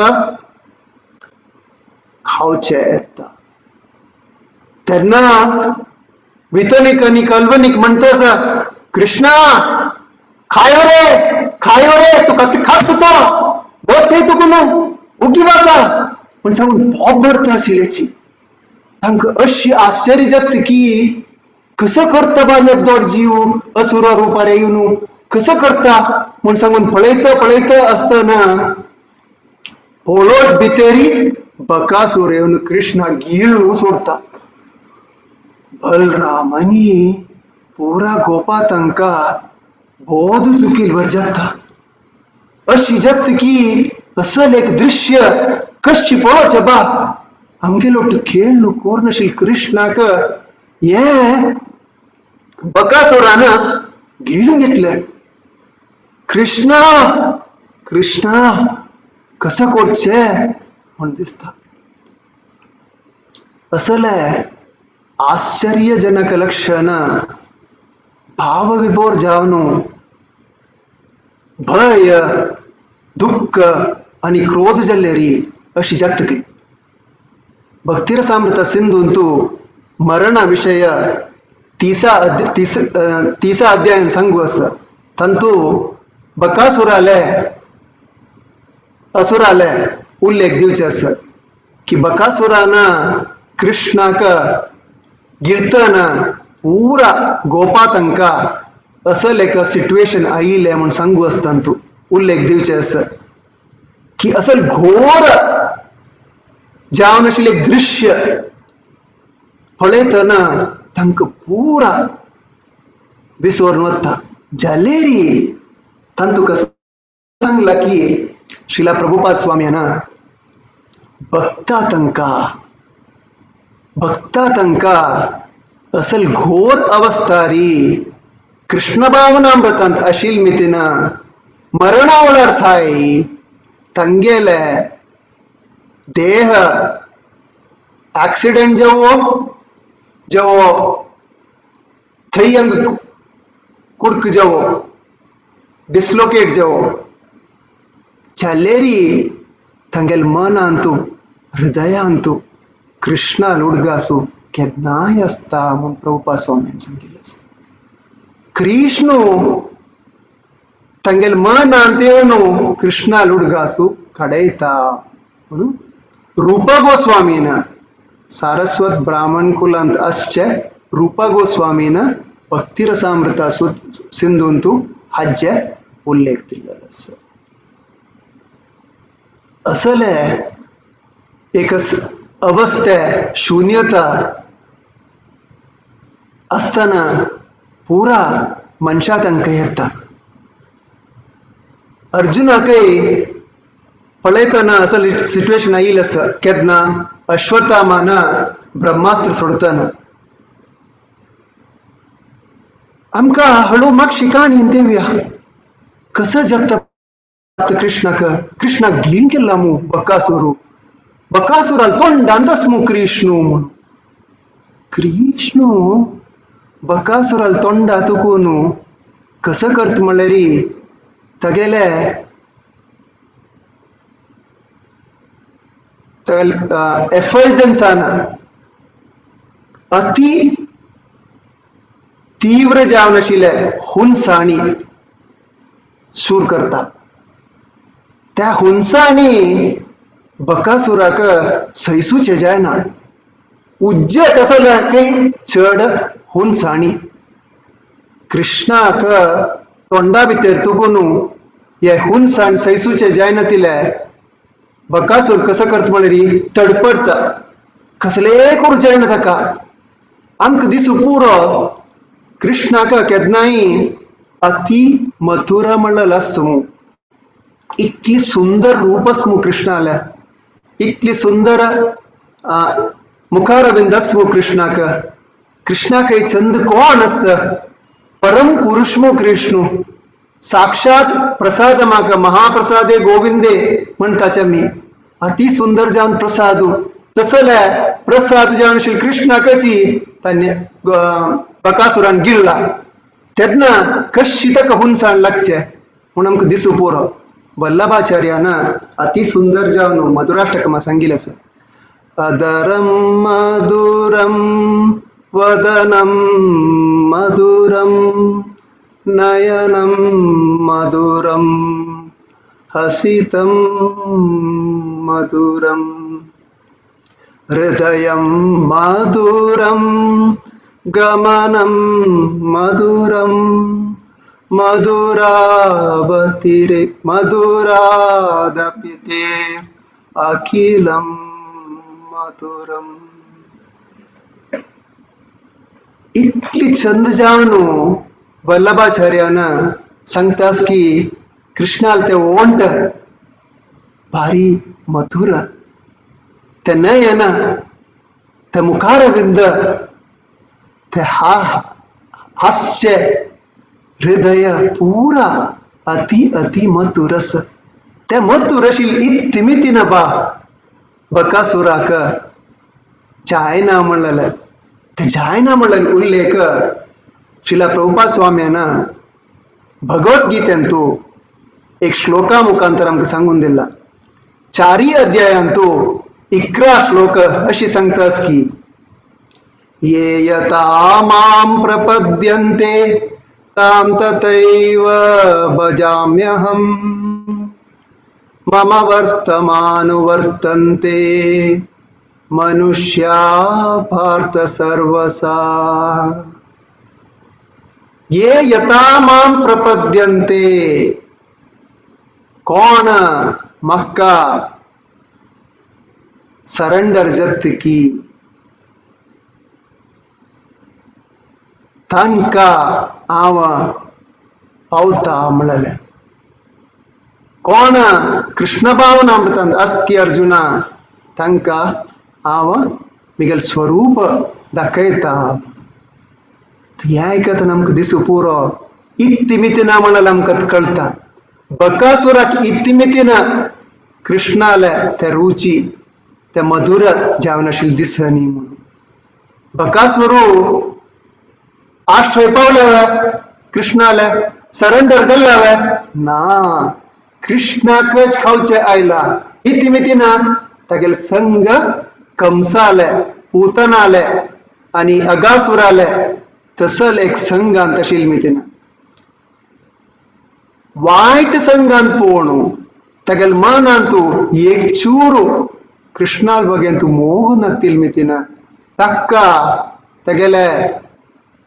खावचे येता. तेन्ना वितनीक आनी कल्वनीक म्हणटा कृष्णा खायो रे खायो रे, तुका खात तो बस थंय तुका न्हू उगी वता म्हण सांगून बोब भरता आशिल्ल्याची. तांकां अशी आश्चर्य जाता की कसो करता बा येदोड जीव असुरा रुपार येवन कसो करता म्हण सांगून पळयता पळयता आसतना पळोच भितरी बकासूर येवन कृष्णा गिळून सोडता. बलरामानी पुरा गोपा तांकां बोध चुकील वर जाता. अशी जाता की असल एक दृश्य कशी पळोवचें बा आमगेलो खेळ न्हू कोर नाशिल्लें कृष्णाक हें बकासुरान गिळून घेतलें. कृष्णा कृष्णा कसं करचें म्हण दिसता. असलें आश्चर्यजनक लक्षण भावविभोर जावन भय दुःख आनी क्रोध जाल्ले री अशी जाता की भक्तिरसामृत सिंधूंतु मरणा विषय तिसा अध्यायन सांगू आसा. तांतू बकासुराले असुराले उल्लेख दिवचे आसा की बकासुरान कृष्णाक गिळतना पुरा गोपा तांकां असल एक सिट्युएशन आयिल्लें म्हूण सांगू आसता तूं उल्लेख दिवचे आसा की असल घोर जावन आशिल्लें एक दृश्य पळयतना तांकां पुरा विसरून वता. जालेरी तान तुका सांगला की श्रीला प्रभुपाद स्वामी ना भक्ता तांकां असल घोर अवस्थारी कृष्ण भावनामृतांत आशिल मितीना मरणा वेळार थाय तांगेले देह एक्सिडेंट जावो जावो थंय अंग कुडक जावो डिस्लोकेट जावो जालेरी तांगेले मनांतू हृदयांतू कृष्णा उडगासू केन्नाय आसता म्हूण प्रभुपाद स्वामीन सांगिल्लें आसा. कृष्णू तांगेले मनांत येवन कृष्णा उडगासू काडयता म्हणून रूपा गोस्वामीन सारस्वत ब्राह्मण कुलांत आसचे रूपा गोस्वामीन भक्तिरसामृता सिंधूंतू हाजे उल्लेख दिल्लो आसा. असले एक अवस्थे शून्यता आसतना पुरा मनशा तांकां येता. अर्जुनाकय पळयतना असो सिट्युएशन आयिल्लें आसा केन्ना अश्वत्थामान ब्रह्मास्त्र सोडतना आमकां हळू मातशी काणी देवया कसं जगता कृष्णाक कृष्णाक घेवन केला मू बकासुरू बकासुराल तोंडांतच मू कृष्णू म्हणून कृष्णू बकासुराल तोंडा तुकून कसं करत म्हणल्यार तागेले एफर्जन्सान अति तीव्र जावन आशिल्ले हुनसाणी सूर करता. त्या हुनसाणी बकासुराक सैसूचे जायना उज्जे तसो जाय चड हुनसाणी कृष्णाक तोंडा भितर तुकून हे हुनसाण सैसूचे जायना तिले बकासूर कसं करता म्हणल्यार तडपडटा कसले करूं जायना ताका. आमकां दिसूं पुरो कृष्णाक केन्नाय अति मथुरा म्हणलें आसता इतली सुंदर रूप आसमू कृष्णाले इतली सुंदर मुखारविंद आसमू कृष्णाक कृष्णाक चंद कोण आसा परम पुरुष मू कृष्णू साक्षात प्रसाद म्हाका महाप्रसादे गोविंदे म्हणटाचे आमी अति सुंदर जावन प्रसाद तसले प्रसाद जावन श्री कृष्णाकची तांणी बकासुरान गिळला तेन्ना कशी ताका हुनसाण लागचे म्हूण आमकां दिसूं पुरो. वल्लभाचार्यान अति सुंदर जावन मधुराष्टकमा सांगिल्लें आसा. अदरम मधुरम वदनम मधुरम नयनम मधुरम हसितम मधुरम हृदयं मधुरम गमनम मधुरम मधुरावतिरे मधुरादपिते अखिलम मधुरम. इतली चंद जावन वल्लभाचार्यान सांगतास की कृष्णाल ते ओंट भारी मधुर ते नयन ते मुखारविंद ते हास्य हृदय पूरा अति अति मधुरस ते मधुरशील इत्तिमितीन बा बकासुराक जायना म्हणलें ते जायना म्हणलें उल्लेख श्रीला प्रभुपाद स्वाम्यान भगवद्गीतेंतू एक श्लोका मुखांतर आमकां सांगून दिला. चारी अध्यायांतू 11 श्लोक अशी सांगतास की ये यथा मां प्रपद्यन्ते तां तथैव भजाम्यहम् मम वर्तमानुवर्तन्ते मनुष्या पार्थ सर्वसा. ये यथा मां प्रपद्यन्ते कोण म्हाका सरेंडर जाता की तांकां हांव पावता म्हणलें. कोण कृष्ण भावनामृतांत अस्ति अर्जुना तांकां हांव मिगेल स्वरूप दाखयता. हें आयकतना आमकां दिसू पुरो इत्तिमितीना म्हणल्यार आमकां कळटा. बकासुराक इत्तिमितीना कृष्णाले ते रुची ते मधुर जावन आशिल्लें दिसनी म्हणून बकासुरू आश्रय पावले कृष्णाले सरेंडर जाल्ले ना, कृष्णाकच खावचे आयला. इतिमितीना तागेले संग कंसाले पूतनाले आनी अगासुराले तसल एक संगान तशील मितीना वायट संगान पळोवन तागेले मनांतू एक चूरू कृष्णाल बगेन तूं मोग नातील मितीना ताका तागेले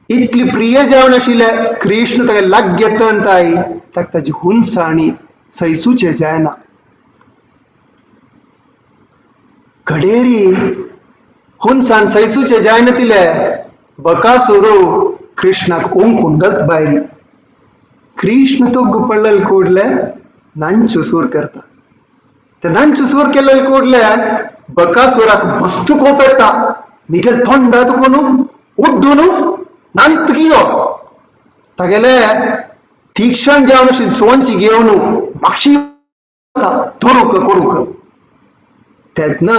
इतली प्रिय जावन आशिल्ले कृष्ण तागे लागेतन ताई ताका ताजी हुनसाणी सैसूचे जायना. घडेरी हुनसाण सैसूचे जायना तिले बकासुरू कृष्णाक ओंकून घालत भायर. कृष्ण तोग्गु पडलेले ಕೂಡಲೇ ನಂಚು ಸೂರ್ करता. ते ನಂಚು ಸೂರ್ केलेले ಕೂಡಲೇ बकासुराक मस्त कोप येता. मिगेल तोंडा तुकोनु उड्डूनु ನಂತಗಿಯೋ तागेले तीक्षण जावन चोंची घेवन माक्षी धरूक करूक. तेन्ना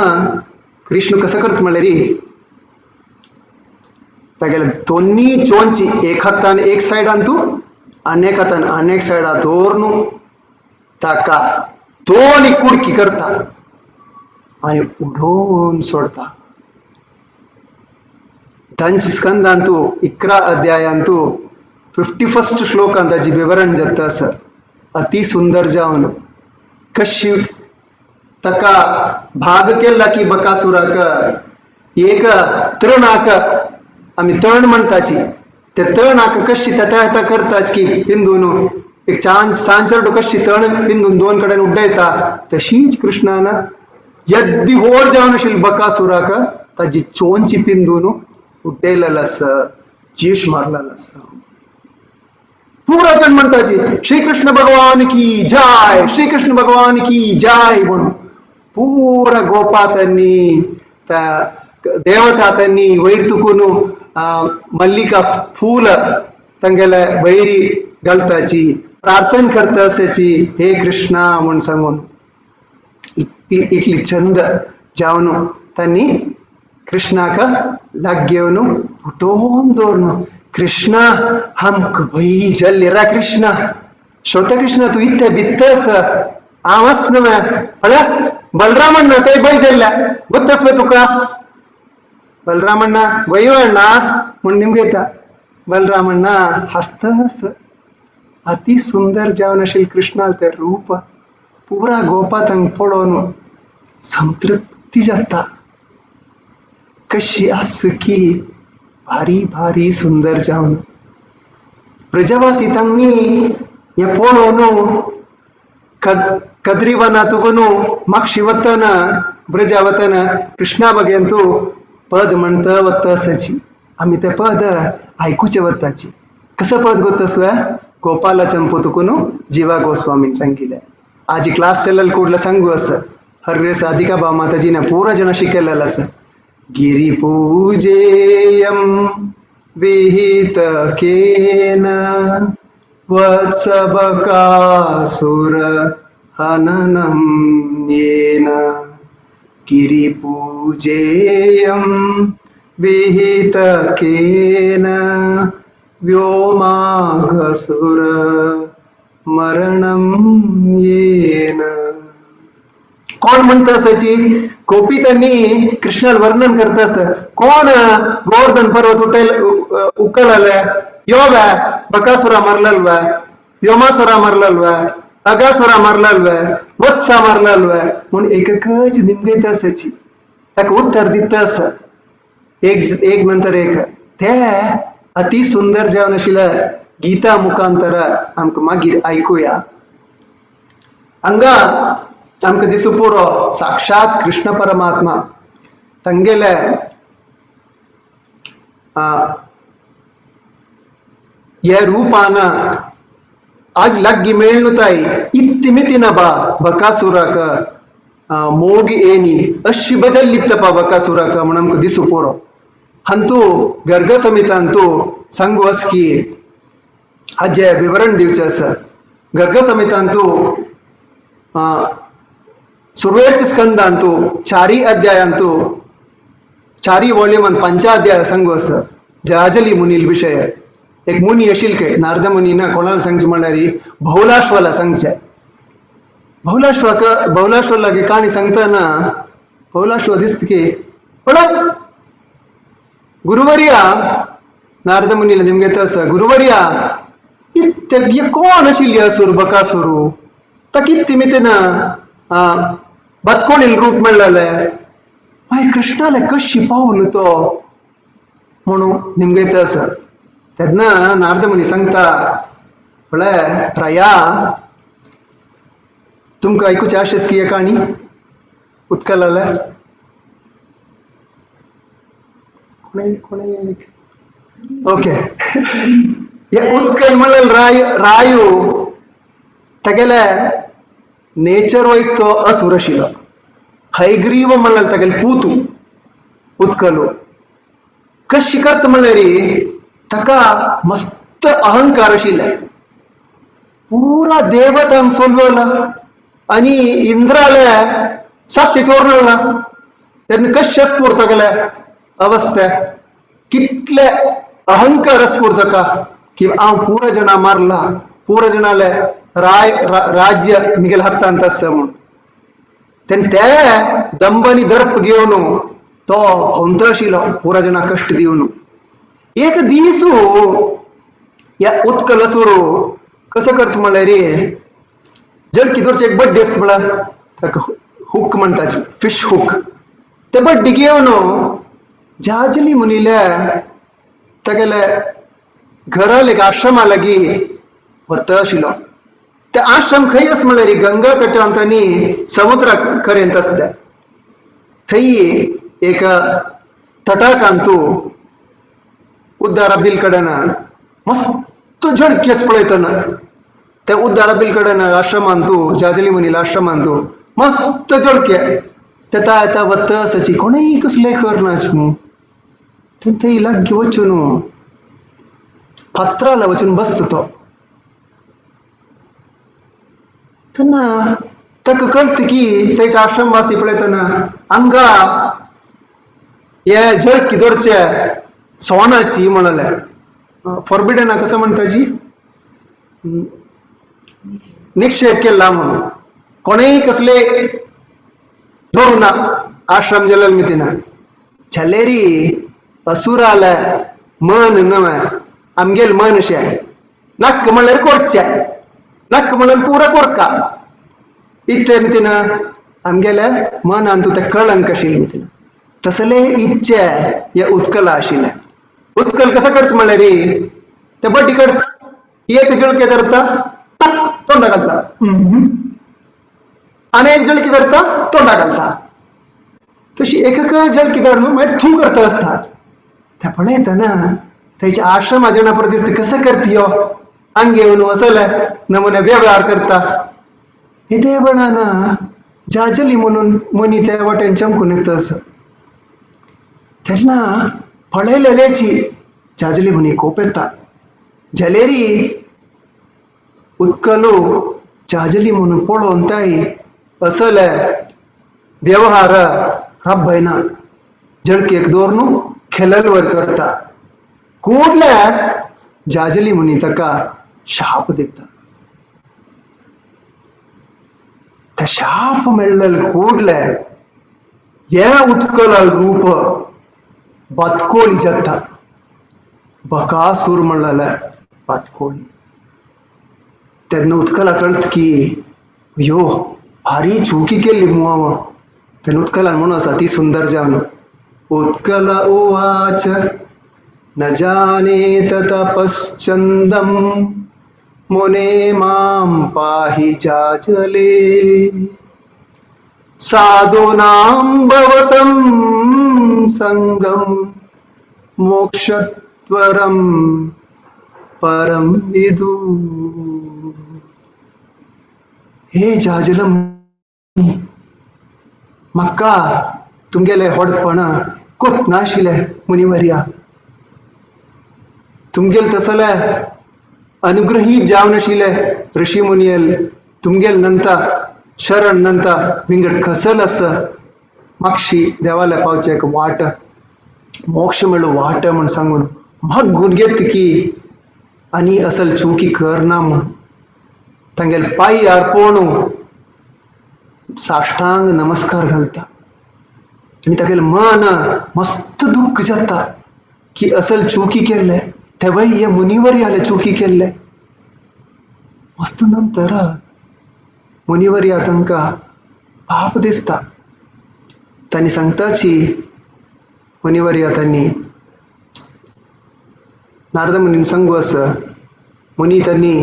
कृष्ण कसं करता म्हणल्यार तागेले दोन्ही चोंची एक हातान एक सायडान तूं आनी एक हातान आनी एक सायडा दवरून ताका दोन कुडकी करता आनी उडोवन सोडता. तांची स्कंदांतू 11 अध्यायांतू 51 श्लोकांत ताजी विवरण जाता आसा. अति सुंदर जावन कशी ताका भाग केला की बकासुराक एक तृणाक आमी तण म्हणटाची ते तणाक कशी तथा करताच की पिंदून एक चांद सांचरडो कशी तण पिंदून दोन कडेन उड्डायता तशीच कृष्णान यद्दी होड जावन आशिल्ली बकासुराक ताजी चोंची पिंदून उड्डयलेलो आसा, जीश मारलेलो आसा. पुरा जण म्हणटाची श्री कृष्ण भगवान की जय, श्री कृष्ण भगवान की जय म्हणून पुरा गोपातांनी त्या देवतांनी वयर तुकून मल्लिका फूल तांगेले वैरी घालताची प्रार्थना करता आसाची हे कृष्णा म्हूण सांगून. इतली इतली छंद जावन तांणी कृष्णाक लाग घेवन उठोवन दवरून कृष्णा आमकां भंय जाल्ली रा कृष्णा श्रोता कृष्णा तूं इतले भित्त आसा हांव आसना पळय बलरामण्णा ते भंय जाल्ल्या गोत्तास पळय तुका बलरामण्णा वयो अण्णा म्हूण निमगेता. बलरामण्णा हांसता आसा. अति सुंदर जावन आशिल्लें कृष्णाल तें रूप पुरा गोपातांक पळोवन संतृप्ती जाता. कशी आस की भारी भारी सुंदर जावन ब्रजवासी तांणी हें पळोवन कद्रीवनांत मागशी वतना ब्रजा वतना कृष्णा बगेन तूं पद म्हणता वता आसाची. आमी तें पद आयकुचें वताची. कसं पद गोतसवे गोपाला चंपू तुकून जीवा गोस्वामीन सांगिल्लें. आजी क्लास चलल ಕೂಡಲೇ सांगू आसा. हरग्रेस राधिका बा माताजीने पूरा जण शिकयलेलें आसा. गिरी पूजेयं विहित केन वत्सबकासुर हननं येन गिरी पूजेयं विहित केन व्योमाघसुर मरणं येन. कोण म्हणता आसाची गोपितांनी कृष्णाला वर्णन करता आसा. कोण गोवर्धन पर्वत उठल उकलले यो वे बकासुरा मारलल्वे व्योमासुरा मारलल्वे अगासुरा मारलल्वे वत्सा मारलल्वे म्हूण एकच निमगयता आसाची. ताका उत्तर दिता आसा एक एक नंतर एक. ते अति सुंदर जावन आशिल्ले गीता मुखांतर आमकां मागीर आयकुया. हांगा आमकां दिसू पुरो साक्षात कृष्ण परमात्मा तांगेले हे रूपान आग लाग्गी मेळनु ताई इत्ति मितीन बा बकासुराक मोग येनी अशी बदलली पा बकासुराक म्हण आमकां दिसू पुरो. हंतू गर्ग समितांतू सांगू की हाजे विवरण दिवचें आसा. गर्ग समितांतू सुरवेच स्कंदांतू चारी अध्यायांतू चारी वॉल्यूमान पंचाध्याय सांगू आसा. जाजली मुनील विषय एक मुनी अशील काय नारद मुनी ना कोणाला सांगचे म्हणल्यार बहुलाश्वाला सांगचे. बहुलाश्वाक बहुलाश्व लागी काणी सांगताना बहुलाश्व दिसत की पण गुरुवर्या नारद मुनीला निमगे तसं गुरुवर्या इत्य कोण आशिल्ली असुर बकासुरू ताका कितें मितीन बतकोणील रूप मेळ्ळें मागीर कृष्णाले कशी पावलो तो म्हणून निमगे तसं. तेन्ना नारद मुनी सांगता म्हळ्यार राया तुमकां आयकुचें आशेस की काणी उत्कलाले कोणे ओके उत्कल म्हणल्यार राय रायू तागेले नेचर वायज तो असुर आशिल्लो. हयग्रीव म्हणल्यार तागेले पूतू उत्कलू कशी करता म्हणल्यार ताका मस्त अहंकार आशिल्ले पुरा देवतांक सोलवला आनी इंद्राले सात्य चोरला तेन्ना कशें स्फूर्त तागेले अवस्था कितले अहंकार स्फूर्त ताका की हांव पुरा जणां मारला पुरा जणाले राय राज्य मिगेल हत्तांत आसा म्हूण. तेन्ना ते दंभ आनी दर्प घेवन तो भोंवता आशिल्लो पुरा जणां कश्ट दिवन. एक दीसू या उत्कल असुरू कसं करता म्हणल्यार जळकी दवरचे एक बड्डी आसता म्हळ्यार ताका हुक म्हणटाची फिश हुक ते बड्डी घेवन जाजली मुनीले तागेले घरा लागी आश्रमा लागीं व्हरता आशिल्लो. ते आश्रम खंय आसा म्हणल्यार गंगा तटांत आनी समुद्रा करेंत आसता. थंय एक तटाकांतू उद्दारा बिल कडेन मस्त झडकी आसा पळयतना त्या उद्दारा बिल कडेन आश्रमांतू जाजली मुनील आश्रमांतू मस्त झडके तेता येता वता आसाची कोणेय कसलें करनाच मू थंय लागीं वचून फातराला वचून बसता तो. तेन्ना ताका कळटा की तेच्या आश्रमवासी पळयतना हांगा हे झडकी दवरचे सोनाची म्हणले फॉरबिडन कसं म्हणटाची निक्षेप केला म्हणून कोणेय कसले धरू ना आश्रम जलल मितीना छलेरी असुराले मन नवें आमगेल मन अशें नाक्क म्हणल्यार कोरचें नाक्क म्हणल्यार पुरा कोरका इतले मितीना आमगेले मनान तूं तें कळंक आशिल्लें मितीना तसले इच्छे हे उत्कल आशिल्ले. उत्कल कसं करता म्हणल्यार ते बड्डी करता एक जळके धरता तोंडा घालता आनी एक जळकी धरता तोंडा घालता तशी एक जळकी धरून मागीर थू करता आसता. ते पळयतना थंयच्या आश्रमा जेवणा परत दिसता कसं करती यो आंग घेवन वसले नमुने वेव्हार करता. येदे वेळान जाजली म्हणून मनी ते वाटेन चमकून येता आसा. तेन्ना पळयलेल्याची जाजली मुनी कोप येता. जलेरी उत्कलू जाजली म्हणून पळोवन ताई असले व्यवहार राबयना जळकेक दवरून खेललवर करता. कुडल्या जाजली मुनी ताका शाप दिता. त्या शाप मेळ्ळेले कुडले हे उत्कल रूप बातकोळी जाता. बकासूर म्हणलेले बातकोळी. तेन्ना उत्कला कळत की अयो भारी चुकी केल्ली मुवा. तेन्ना उत्कलान म्हणून आसा ती सुंदर जावन उत्कल उवाच न जाने तपश्चंदम मुने मां पाहि जाजले साधूनां भवतं संगम मोक्षत्वरं परं विदु. हे जाजलम म्हाका तुमगेले होडपण कोत नाशिल्लें मुनिवर्या, तुमगेल तसले अनुग्रही जावन आशिल्ले ऋषी मुनियल तुमगेल नंता शरण नंता विंगड कसल आसा मागशी देवाले पावचे एक वाट मोक्ष मेळू वाट म्हण सांगून म्हाका गुण घेत की आनी असल चुकी करना म्हूण तांगेले पांय अर्पण साष्टांग नमस्कार घालता आनी तागेलें मन मस्त दुख्ख जाता की असल चुकी केल्ले तेवय हे मुनिवर्याले चुकी केल्ले. मस्त नंतर मुनिवर्या तांकां पाप दिसता. तांणी सांगताची मुनिवर्या तांणी नारद मुनीन सांगू आसा मुनी तांणी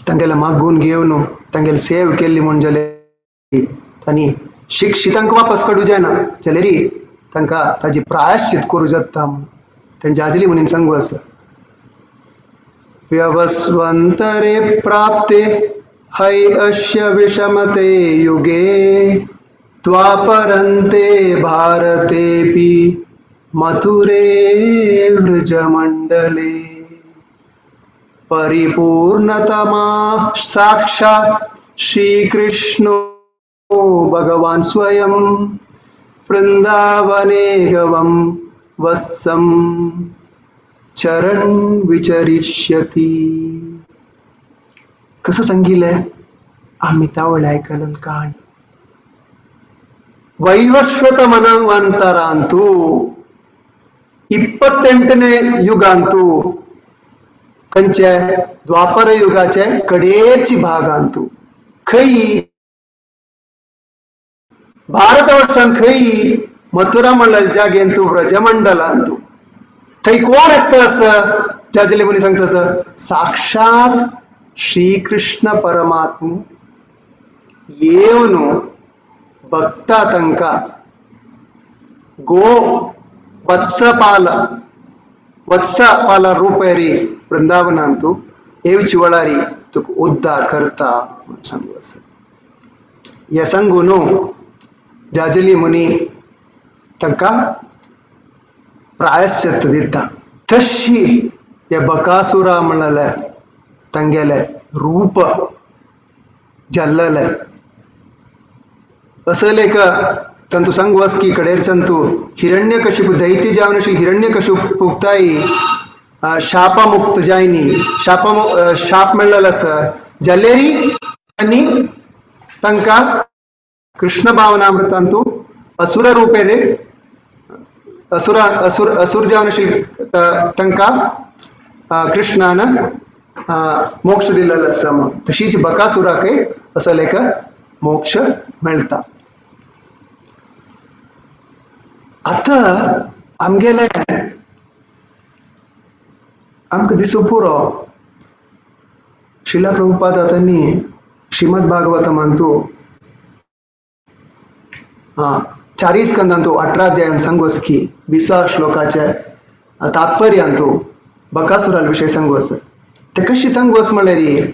तांगेले मागून घेवन तांगेले सेव केल्ली म्हूण जाल्यार तांणी शिक्षितांक वापस काडूं जायना जाल्यार तांकां ताजी प्रायश्चित करूं जाता म्हूण तांणी जाजली मुनीन सांगू आसा. व्यवस्वंतरे प्राप्ते हय अश्य विषमते युगे द्वापरन्ते भारतेपि मथुरे व्रजमंडले परिपूर्णतमा साक्षात् श्रीकृष्णो भगवान स्वयं वृंदावने गवं वत्सं चरण विचरिष्यति. कसं सांगितलंय आम्ही त्यावेळी ऐकलं कहाणी. वैवस्वत ಮನ್ವಂತರಾಂತು 28ನೇ युगांतु कंचे द्वापर युगाचे कडेची भागांतु खई भारतवर्षान खई मथुरा मंडल जागेंतु व्रजमंडलांतु थंय कोण येता आसा जाजले मुनी सांगता आसा साक्षात श्रीकृष्ण परमात्म येवन भक्ता तांकां गो वत्सपाल वत्सपाल रूपेरी वृंदावनांतु येवची वळारी तुका उद्धार करता म्हूण सांगू आसा. हे सांगून जाजली मुनी तांकां प्रायश्चित दिता. तशी हे बकासुरा म्हणलेले तांगेले रूप जाल्लेले असले एक तांतू सांगू आस की कडेरच्यान तूं हिरण्यकशिपू दैत्य जावन आशिल्ले हिरण्यकशिपूक शापमुक्त जायनी शाप मेळ्ळेलो आसा जाल्यारी आनी तांकां कृष्ण भावनामृतांतू असुर रूपेरे असुर असुर असुर जावन आशिल्ले तांकां कृष्णान मोक्ष दिलेलो आसा म्हूण. तशीच बकासुराकय असले एक मोक्ष मेळटा. आतां आमगेले आमकां दिसूं पुरो श्रीला प्रभुपाद तांणी श्रीमद भागवतमांतू चारी स्कंदांतू 18 अध्यायान सांगू आसा की 20 श्लोकाचे तात्पर्यांतू बकासुरा विशय सांगू आसा. ते कशी सांगू आसा म्हणल्यार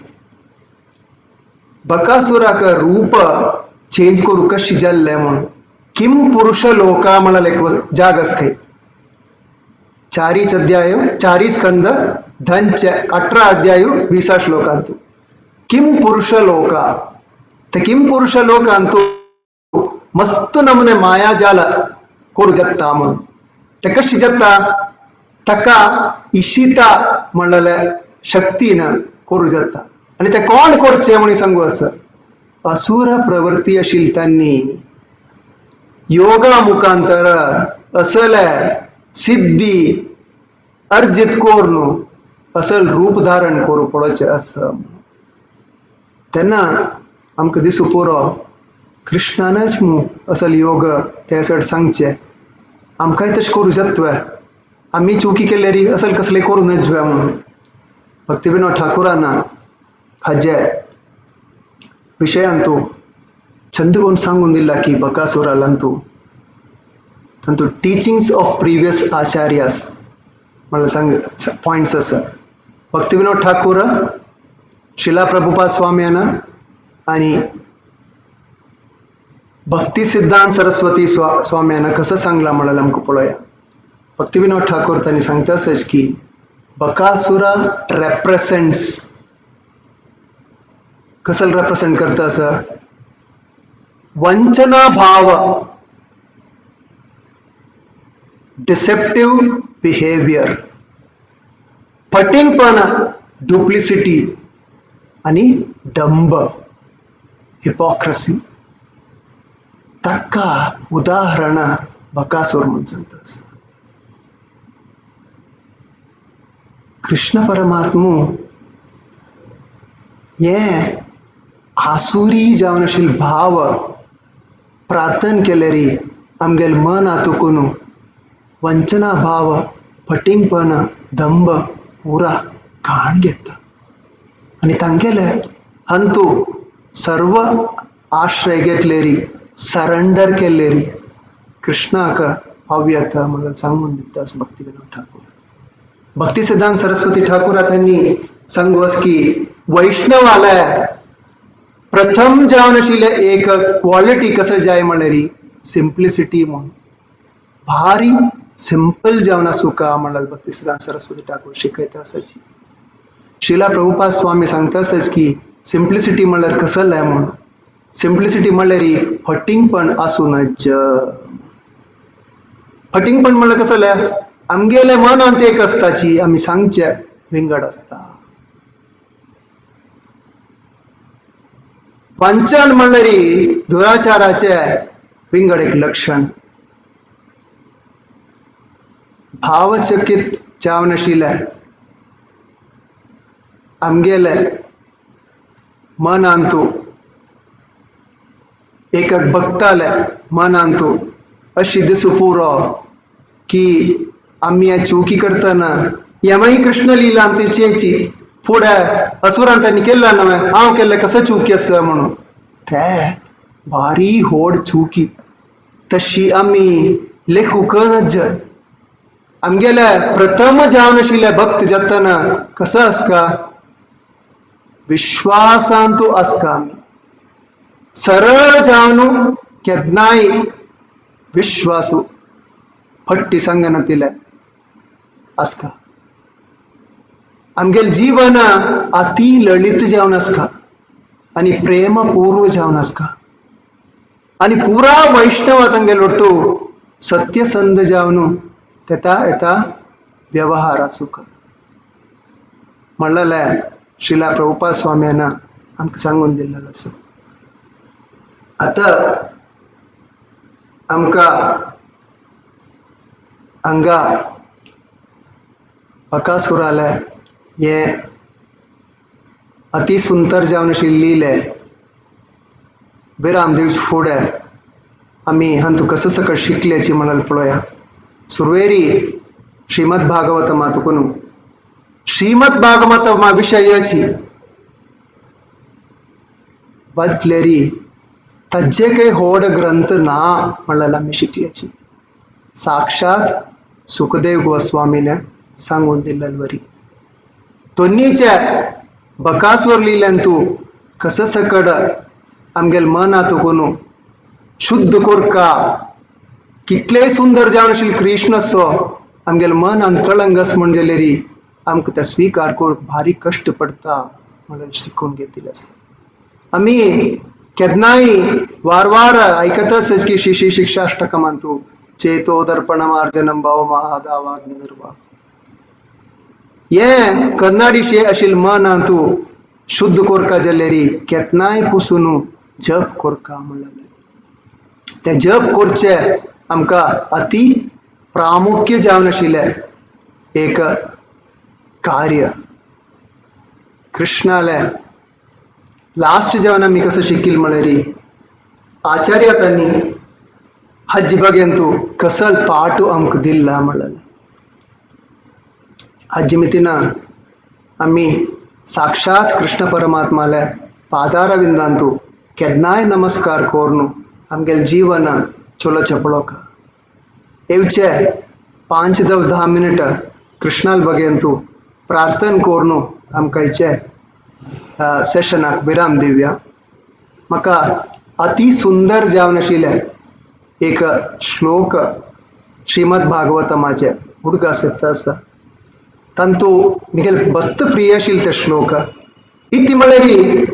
बकासुराक रूप चेंज करूं कशी जाल्लें म्हूण किम पुरुष लोका म्हळ्यार एक जाग आसा खंय चारीच अध्याय चारी स्कंद धनचे 18 अध्याय 20 श्लोकांतू किम पुरुष लोका ते किम पुरुष लोकांतू मस्त नमुने मायाजाल करू जाता म्हूण. ते कशी जाता ताका इशिता म्हणलेले शक्तीन करू जाता आनी ते कोण करचें म्हूण सांगू आसा असुर प्रवृत्ती आशिल्ली तांणी योगा मुखांतर असले सिद्धी अर्जित करून असल रूप धारण करूं पळोवचें आसा. तेन्ना आमकां दिसूं पुरो कृष्णानच मू असल योग ते सड सांगचें आमकांय तशें करूं जाता. आमी चुकी केल्यारी असल कसलें करूं नजवे म्हणून भक्ती विनोद ठाकुरान हाजे विशयांतू चंद कोण सांगून दिला की बकासुरालांतू तांतू टिचिंग्स ऑफ प्रिवियस आचार्यास म्हणल्यार सांग पॉयंट्स आसा. भक्ती विनोद ठाकूर, शिला प्रभुपाद स्वाम्यान आणि भक्ती सिद्धांत सरस्वती स्वाम्यानं कसं सांगला म्हणाल आमकां पळोवया. भक्ती विनोद ठाकूर तांणी सांगता आसच की बकासुरा रेप्रेसेंट्स, कसल रेप्रेसेंट करता आसा, वंचना भाव, डिसेप्टिव्ह बिहेवियर, फटिंगपणा, डुप्लिसिटी आणि डंब, हिपोक्रसी. ताका उदाहरणां बकासूर म्हूण सांगता आसा. कृष्ण परमात्मो हे आसुरी जावन आशिल्ले भाव प्रार्थन केल्यारी आमगेले मन आतुकून वंचना भाव, फटिंगपण, दंभ पुरा घाण घेता आनी तांगेले हंतू सर्व आश्रय घेतलेरी, सरेंडर केल्लेरी कृष्णाक पावयता म्हणून सांगून दिता भक्ती विनोद ठाकूर. भक्ती सिद्धांत सरस्वती ठाकूर त्यांनी सांगूस की वैष्णवाला प्रथम जावन आशिल्ले एक क्वॉलिटी कसं जाय म्हणल्यार सिम्प्लिसिटी म्हणून, भारी सिंपल जावन आसूका म्हणल्यार भक्ती सिद्धांत सरस्वती ठाकूर शिकयता आसाची. श्रीला प्रभुपाद स्वामी सांगता आसाच की सिम्प्लिसिटी म्हणल्यार कसलें म्हणून, सिम्प्लिसिटी म्हणल्यार फटिंगपण आसूं नज. फटिंगपण म्हणल्यार कसलें, आमगेले मनांत एक आसताची आमी सांगचे विंगड आसता. वंचन म्हणल्यार दुराचाराचे विंगड एक लक्षण. भावचकित जावन आशिल्ले आमगेले मनांतू एक भक्ताले मनांतू अशी दिसू पुरो की आमी ह्या चुकी करतना यमय कृष्ण लिला आमची फुडें असुरान त्यांनी केल्ला न्हय, हांव केल्लें कसं चुकी आसा म्हणून, ते भारी होड चुकी तशी आमी लेखूंक नज. आमगेले प्रथम जावन आशिल्ले भक्त जातना कसो आसता, विश्वासांतू आसता, आमी सरळ जावन केन्नाय विश्वासू फट्टी सांगना तिले आसता. आमगेले जीवन अति ललित जावन आसता आनी प्रेमपूर्व जावन आसता आनी पुरा वैष्णव तांगेलो ಒಟ್ಟು सत्यसंध जावन तेता येता व्यवहार आसूक म्हणलें श्रीला प्रभुपाद स्वाम्यान आमकां सांगून दिल्लें आसा. आतां आमकां हांगा बकासुराले हे अति सुंदर जावन आशिल्लें लिले विराम दिवचे फुडें आमी हांतू कसं सकट शिकल्याची म्हणाल पळोवया. सुरवेरी श्रीमद भागवत मातुकून श्रीमद भागवत मा विशयाची बदलेरी ताजे काही होड ग्रंथ ना म्हणल्यार आमी शिकल्याची साक्षात सुखदेव गोस्वामीने सांगून दिल्ले वरी. दोन्हीच्या बकासूर लिल्यान तूं कसं सकड आमगेले मनांत कोण शुद्ध कोरका, कितलेय सुंदर जावन आशिल्ले कृष्ण असो आमगेले मनांत कळंगस म्हण जाल्यार आमकां ते स्विकार करूंक भारी कश्ट पडटा म्हणून शिकून घेतिल्लें आसा. आमी केन्नाय वारवार आयकत आसत की श्री श्री शिक्षाष्टकमांतू चेतो दर्पण मार्जनम भाव महादावाग्निर्वा हे कन्नाडीशे आशिल्ले मनांतू शुद्ध कोरका जाल्यार केन्नाय पुसून जप कोरका म्हणलें. ते जप करचे आमकां अति प्रामुख्य जावन आशिल्लें एक कार्य. कृष्णाले लास्ट जेवण आमी कसं शिकील म्हणल्यार आचार्य तांणी हाजे बगेंतू कसल पाठ आमकां दिल्ला म्हणलें. हाजे मितीन आमी साक्षात कृष्ण परमात्माले पादारविंदांतू केन्नाय नमस्कार करून आमगेले जीवन चलोवचें पळोवका. येवचे 5 10 मिनट कृष्णाल बगेंतू प्रार्थना करून आमकां हिचे सेशनाक विराम दिवया. म्हाका अति सुंदर जावन आशिल्लें एक श्लोक श्रीमद भागवतमाचे उडगास येता आसा. तांतू मिगेल बस्त प्रिय आशिल्ले ते श्लोक. इति म्हळ्यार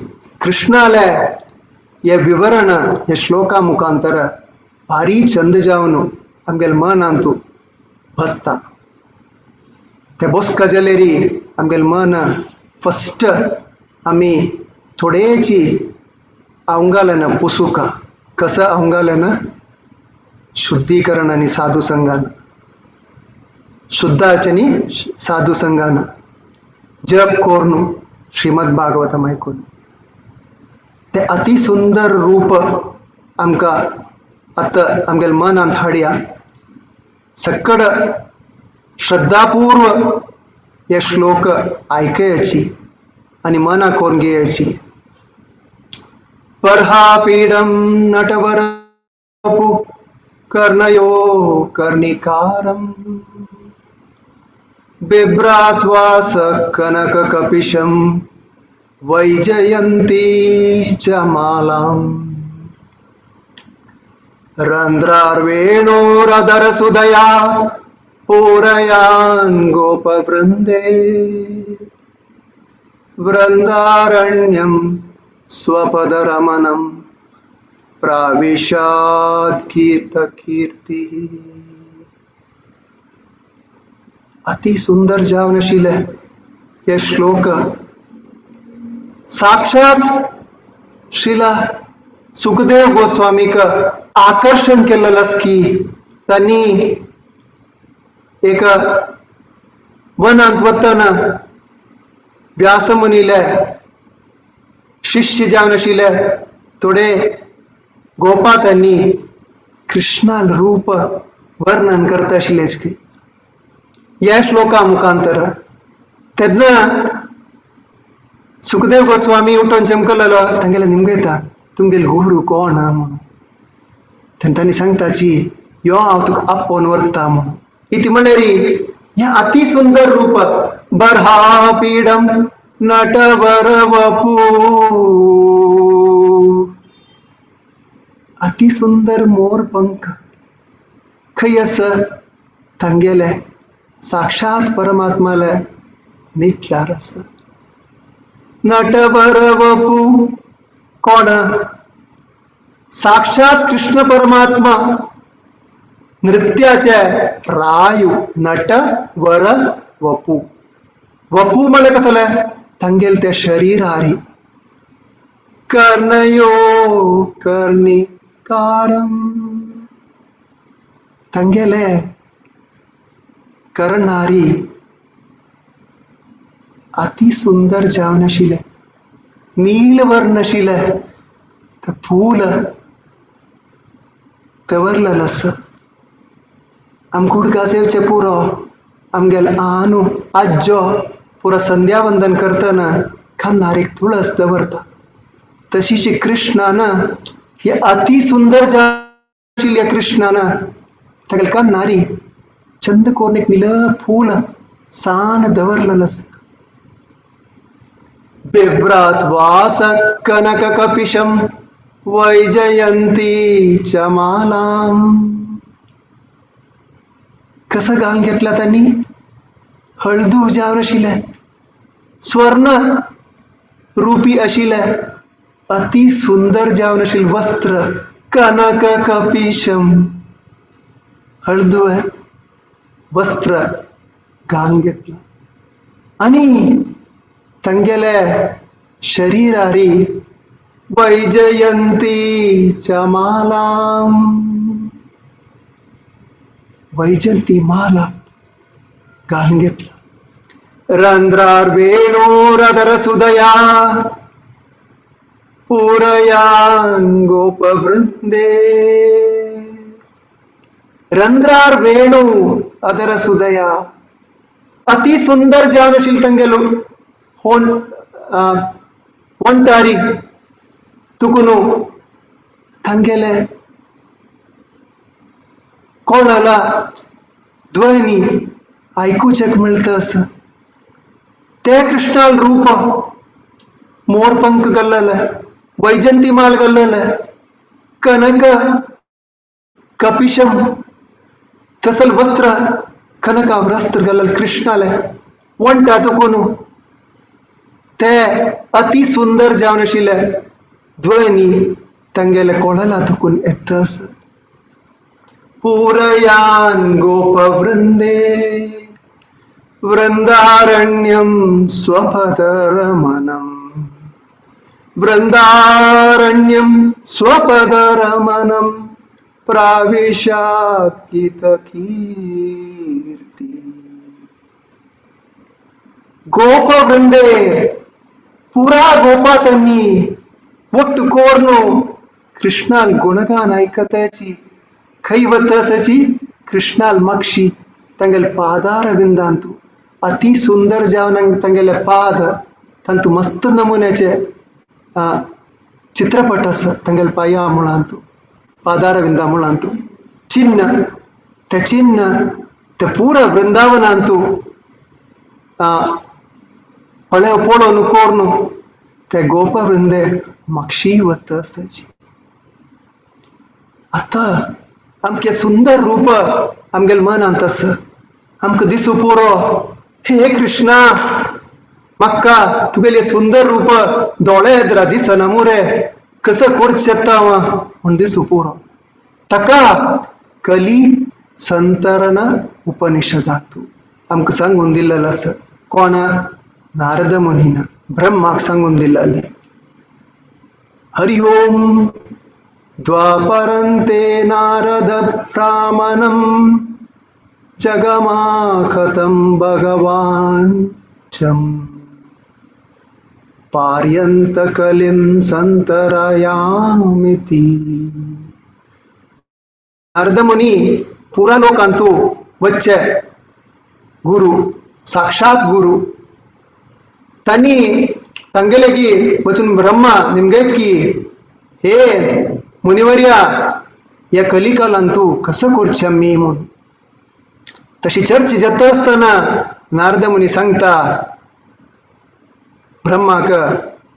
कृष्णाले हे विवरण हे श्लोका मुखांतर भारी चंद जावन आमगेले मनांतू बसता. ते बसका जाल्यार आमगेले मन फस्ट आमी थोडेची अवंगालन पुसुका. कसं अवंगालन? शुद्धीकरण आनी साधू संघान, शुद्धाचे नी साधू संघान जप करून श्रीमद भागवतम आयकून ते अति सुंदर रूप आमकां आतां आमगेले मनांत हाडया. सक्कड श्रद्धापूर्व हे श्लोक आयकयाची आनी मना करून घेयाची. परहापीडम नटवरपु कर्णयो कर्णिकारम बिभ्रात्वास कनक कपिशम वैजयंती च मालाम रंध्रार्वेणोरदर सुदया पूरयान गोपवृंदे वृंदारण्यम स्वपदरमणं प्राविशाद कीर्तकीर्तिः. अति सुंदर जावन आशिल्ले हे श्लोक. साक्षात श्रीला सुखदेव गोस्वामीक आकर्षण केलेलं आसा की तांणी एक वनांत वतना व्यासमुनीले शिष्य जावन आशिल्ले थोडे गोपा त्यांनी कृष्णाल रूप वर्णन करता आशिल्लें की ह्या श्लोका मुखांतर. तेन्ना सुखदेव गोस्वामी उठून चमकलेलो तांगेले निमगयता तुमगेले गुरू कोण हा म्हणून. तेन्ना तांणी सांगताची यो हांव तुका आपोवन व्हरता म्हणून. इति म्हणल्यार हें अति सुंदर रूप बर्हापीडम नटवर वपू अति सुंदर मोर पंख खंय आसा तांगेले साक्षात परमात्माले निटल्यार आसा. नटवर वपू कोण? साक्षात कृष्ण परमात्मा नृत्याचे रायू नट वर वपू. वपू म्हळ्यार कसलें? तांगेले ते शरीरारी कर्णयो कर्णिकारम तांगेले करणारी अति सुंदर जावन आशिल्लें नीलवर्ण आशिल्लें ते फूल दवरलेलें आसा. आमकां उडगास येवचें पुरो आमगेले आनू आज्जो पुरो संध्या वंदन करतना खांदार एक तुळस दवरता. तशीच कृष्णान हे अति सुंदर आशिल्ल्या कृष्णान तागेले कानारी चंद कोरून एक निळ फूल सान दवरलेलें आसा. बिभ्रात वास कनक कपिशम वैजयंती च मालाम. कसं घालून घेतला त्यांनी? हळदू जावन आशिल्लें स्वर्ण रुपी आशिल्लें अति सुंदर जावन आशिल्लें वस्त्र कनक कपिशम हळदुवें वस्त्र घालून घेतलां आनी तांगेले शरीरारी वैजयंती च मालाम वैजयंती माला घालून घेतला. रंध्रार वेणूरदर सुदया पूरयान गोपवृंदे. रंध्रार वेणू अदर सुदया अति सुंदर जावन आशिल्लें तांगेलो होण वंटारी तुकून तांगेले कोणाला ध्वनी आयकुचेक मेळटा आसा. ते कृष्णाल रूप मोरपंख गल्लले वैजंती माल घाल्लेले कनक कपिशम तसल वस्त्र कनका वस्त्र घाल्लेले कृष्णाले वणटा तुकून ते अति सुंदर जावन आशिल्ले ध्वनी तांगेले कोळला तुकून येतस. पूरयान गोपवृंदे वृंदारण्यं स्वपदरमणं वृंदारण्यं स्वपदरमणं प्राविशात्कितकीर्ति. गोपवृंदे पुरा गोपातनी ಒಟ್ಟು ಕೋರ್ನು ಕೃಷ್ಣಾಲ್ ಗುಣಗಾನ ಐಕತಾಚಿ ಕೈವತ್ತಾಸಚಿ ಕೃಷ್ಣಾಲ್ ಮಕ್ಷಿ ತಂಗಲ್ ಪಾದಾರವಿಂದಾಂತು ಅತಿ ಸುಂದರ ಜಾವನಂಗ್ ತಂಗೆಲೆ ಪಾದ ತಂತು ಮಸ್ತ್ ನಮೂನೆಚೆ ಚಿತ್ರಪಟ ತಂಗೆಲ್ ಪಾಯ ಮುಳಾಂತು ಪಾದಾರವಿಂದ ಮುಳಾಂತು ಚಿನ್ನ ತೆ ಚಿನ್ನ ತೆ ಪೂರ ವೃಂದಾವನ ಅಂತು ಪಳೆ ಪೋಳೋನು ಕೋರ್ನು ते गोपवृंदे मक्षी वत सजी. आता आमके सुंदर रूप आमगेल मनांत आसा आमकां दिसू पुरो हे कृष्णा म्हाका तुगेले सुंदर रूप दोळे येद्रा दिसना मुरे कसं कोर्च येता म्हूण दिसू पुरो. ताका कली संतरन उपनिषदांतु आमकां सांगून दिल्लें आसा. कोण? नारद मुनीन ब्रह्माक सांगून दिल्लें. हरि ओम. द्वापरन्ते नारद ब्राह्मणं जगमाखतं भगवान् चं पार्यन्तकलिं संतरायामिति. नारद मुनी पुरा लोकांतु वच्चे गुरु साक्षात गुरु तांणी सांगले की वचून ब्रह्मा निमगेत की हे मुनिवर्या या कलिकालांतू कसं करचें आमी म्हूण. तशी चर्चा जाता आसतना नारद मुनी सांगता ब्रह्माक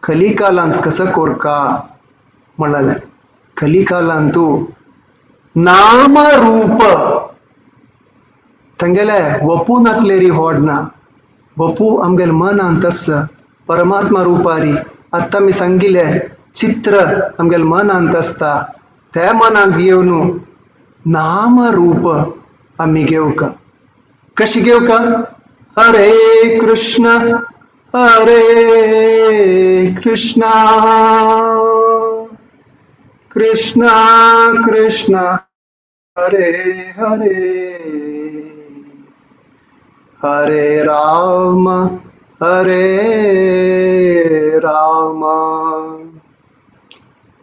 कलिकालांत कसं कोरका म्हणाले. कलिकालांतू नामरूप तांगेले वपू नातलेरी होडना वपू आमगेले मनांत आसा परमात्मा रुपारी. आत्तां आमी सांगिल्लें चित्र आमगेले मनांत आसता ते मनांत घेवन नामरूप आमी घेवका. कशी घेवका? हरे कृष्ण हरे कृष्ण कृष्ण कृष्ण हरे हरे हरे राम हरे राम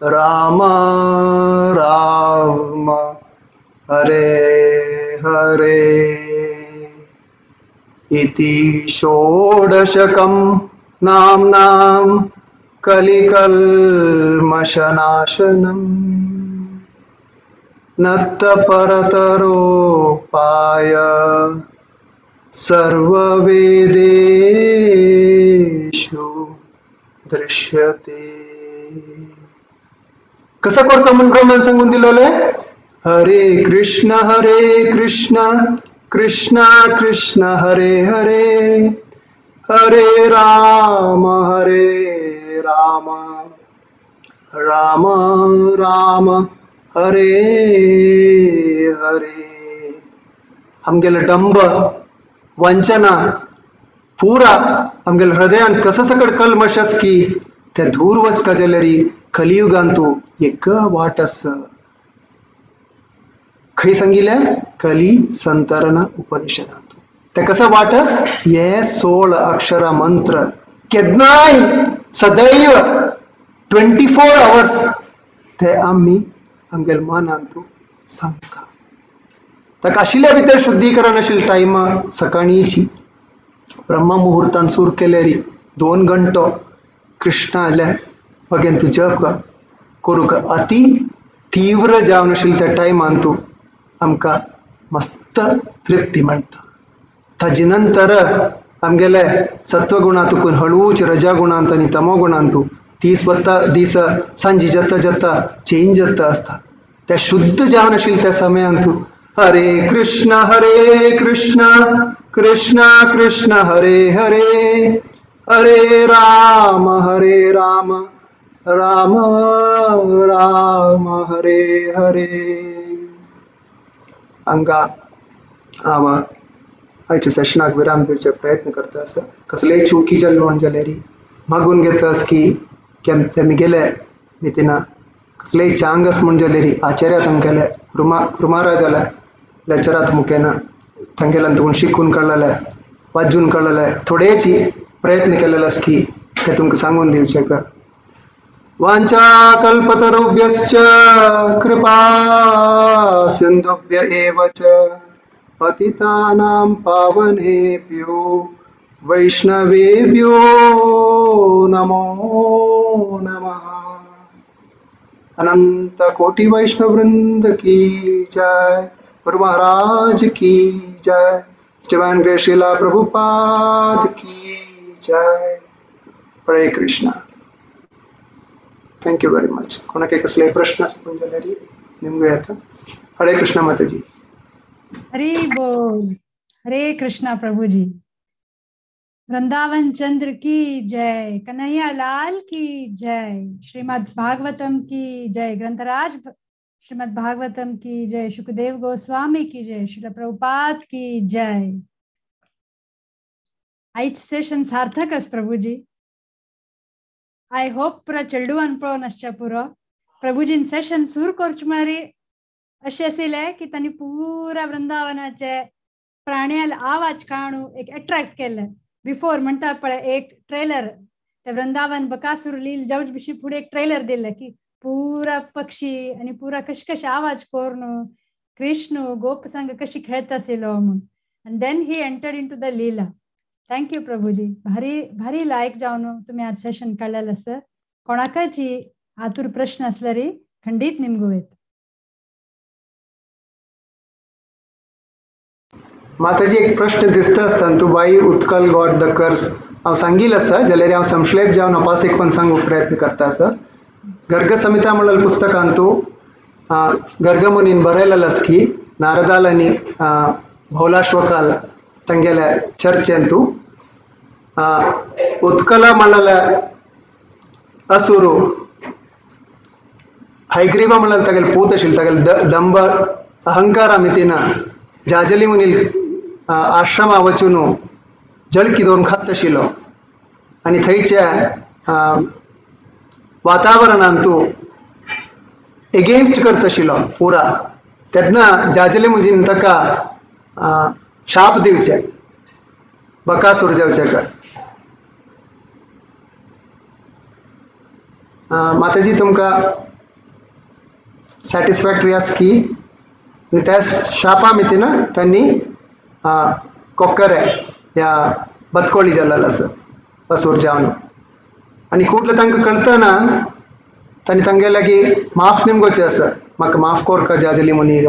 राम राम हरे हरे. इति षोडशकं नाम्नां कलिकल्मषनाशनम् नत्तपरतरोपाय सर्ववेदेषु दृश्यते. कसं करता म्हूण ब्रह्मान सांगून दिलेलें? हरे कृष्ण हरे कृष्ण कृष्ण कृष्ण हरे हरे हरे राम हरे राम राम राम हरे हरे. आमगेले डंब वंचना पुरा आमगेले हृदयान कसं सकट कल्मश आस की ते दूर वचका जाल्यार कलियुगांतू एक वाट आसा. खंय सांगिल्लें? कली संतरण उपनिषदांतू. ते कसं वाट? हे 16 अक्षर मंत्र केन्नाय सदैव 24 आवर्स ते आमी आमगेले मनांतू सांगता. ताका आशिल्ल्या भितर शुद्धीकरण आशिल्ले टायमा सकाळीची ब्रह्म मुहूर्तान सुरू केल्यारी 2 घंटो कृष्णाले बगेन तूं जप करूंक अति तीव्र जावन आशिल्ले त्या टायमान तूं आमकां मस्त तृप्ती मेळटा. ताजे नंतर आमगेले सत्वगुणांत हळूच रजागुणांत आनी तमोगुणांत दीस वता दीस सांजी जाता जाता चेंज जाता आसता. त्या शुद्ध जावन आशिल्ले त्या समयांत हरे कृष्ण हरे कृष्ण कृष्ण कृष्ण हरे हरे हरे राम हरे राम राम राम हरे हरे. हांगा हांव आयच्या सेशनाक विराम दिवचे प्रयत्न करता आसा. कसलेय चुकी जाल्यो म्हण जाल्यार मागून घेता की तेमी गेले मितिना कसलेय चांग आस म्हण जाल्यार आचार्य तांगेले रुमाराजाले लेक्चरात मुखेना तांगेल्यान तुका शिकून कळ्ळें वाजून कळ्ळें थोडेची प्रयत्न केलेलो आसा की ते तुमकां सांगून दिवचें का. वांछा कल्पतरुभ्यश्च कृपा सिन्धुभ्य एव च पतितानां पावनेभ्यो वैष्णवेभ्यो नमो नमः. अनंत कोटि वैष्णव वृंद की जय. गुरु महाराज की जय. डिवाइन ग्रेस श्रीला प्रभुपाद की जय. Hare Krishna. Thank you very much. कोणाके कसले प्रश्न आसपण जाल्यार निमगो येता. हरे कृष्ण माताजी. हरे बोल. हरे कृष्णा प्रभुजी. वृंदावन चंद्र की जय. कन्हैया लाल की जय. श्रीमद् भागवतम की जय. ग्रंथराज श्रीमद् भागवतम की जय. सुखदेव गोस्वामी की जय. श्रील प्रभुपाद की जय. आयज सेशन सार्थक आस प्रभुजी. I hope पुरा चेडवान पळोवन आसच्या पुरो. प्रभुजीन सेशन सुरू करचे म्हळ्यार अशें आशिल्लें की तांणी पुरा वृंदावनाचे प्राण्याल आवाज काणू एक एट्रॅक्ट केल्लें. बिफोर म्हणटा पळय एक ट्रेलर ते वृंदावन बकासूर लील जावचे भशेन फुडें एक ट्रेलर दिल्लें की पुरा पक्षी आनी पुरा कशे कशे आवाज करून कृष्ण गोपसंग कशी खेळत आशिल्लो म्हूण. आनी then he entered into the Leela. Thank you Prabhuji. भारी भारी लायक जावन तुमी आज सेशन काडलेलें आसा. कोणाकाची आतूर प्रश्न आसल्यार खंडीत निमगो येत. माताजी एक प्रश्न दिसता आसतना तूं why Utkal got the curse हांव सांगील आसा जाल्यार हांव संक्षेप जावन अपास एक पण सांगूंक प्रयत्न करता आसा. गर्ग संहिता म्हणलेल्या पुस्तकांत तूं गर्गमुनीन बरयलेलें आसा की नारदाल आनी भौलाश्वकाल तांगेल्या चर्चेंतू उत्कल म्हणलेल्या असुरू हयग्रीवा म्हणलेले तागेले पूत आशिल्ले तागेले दंभ अहंकारा मितीन जाजली मुनील आश्रमा वचून जळकी दवरून खात आशिल्लो आनी थंयच्या वातावरणान तूं एगेन्स्ट करत आशिल्लो पुरा. तेन्ना जाजली मुजीन ताका शाप दिवचे बकासूर जावचे का. माताजी तुमकां सॅटिस्फॅक्टरी आसा की त्या शापा मितीन तांणी कोक्करे ह्या बतकोळी जाल्लो आसा असूर जावन आनी कुटले तांकां कळतना तांणी तांगे लागीं माफ निमगोचें आसा म्हाका माफ कोरका जाजली मुनी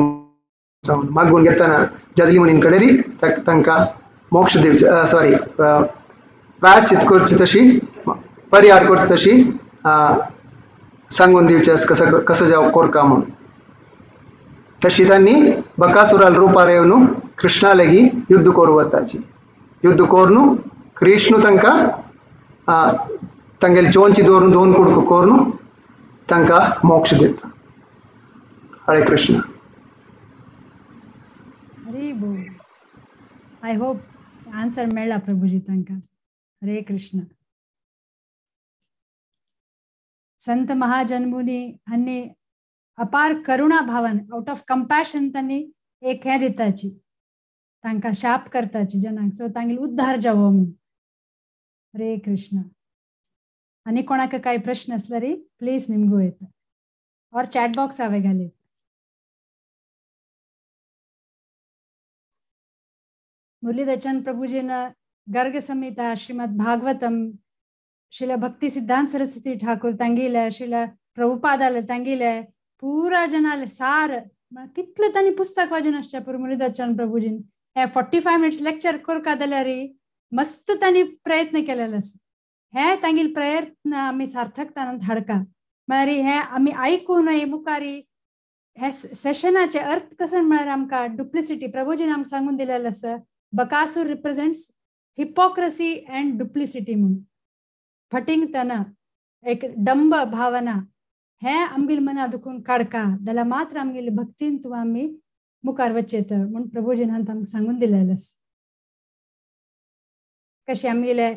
मागून घेतना जाजली मुनीन कडेन तांकां मोक्ष दिवचे सॉरी प्रायश्चित करची तशी परिहार करची तशी सांगून दिवचें आसा कसो कसो जावं कोरका म्हूण. तशी तांणी बकासुराल रुपार येवन कृष्णा लागीं युद्ध करूं वताची. युद्ध करून कृष्ण तांकां तांगेले चोंची दवरून दोन कुडको करून तांकां मोक्ष दिता. हरे कृष्ण. हरे बोल. I hope answer मेळ्ळा प्रभुजी तांकां. हरे कृष्ण. संत महाजन मुनी हांणी अपार करुणा भावन आउट ऑफ कंपॅशन तांणी एक हें दिताची तांकां शाप करताची जनांक सो तांगेलो उद्धार जावो म्हूण. हरे कृष्ण. आनी कोणाक काय प्रश्न आसल्यार प्लीज निमगो येता और चॅट बॉक्स हांवें घाले. मुरलीधर प्रभुजीन गर्ग संहिता श्रीमद भागवतम श्रील भक्ती सिद्धांत सरस्वती ठाकूर तांगेले श्रील प्रभुपादाले तांगेले पुरा जनाले सार कितले तांणी पुस्तक वाचून आसचें पुरो मुरलीधर प्रभुजीन हे 45 मिनट्स लेक्चर करका जाल्यार मस्त तांणी प्रयत्न केलेलो आसा. हे तांगेले प्रयत्न आमी सार्थकतान हाडका. म्हळ्यार हे आमी आयकूनय मुखारी हे सेशनाचे अर्थ कशें म्हळ्यार आमकां डुप्लिसिटी प्रभुजीन आमकां सांगून दिलेलें आसा. Bakasur represents hypocrisy and duplicity म्हणून फटिंगतना एक डंब भावना हे आमगेले मना दुखून काडका जाल्यार मात्र आमगेले भक्तीन तूं आमी मुखार वचेत म्हूण प्रभुजीन आमकां सांगून दिलेलें आसा. कशें आमगेले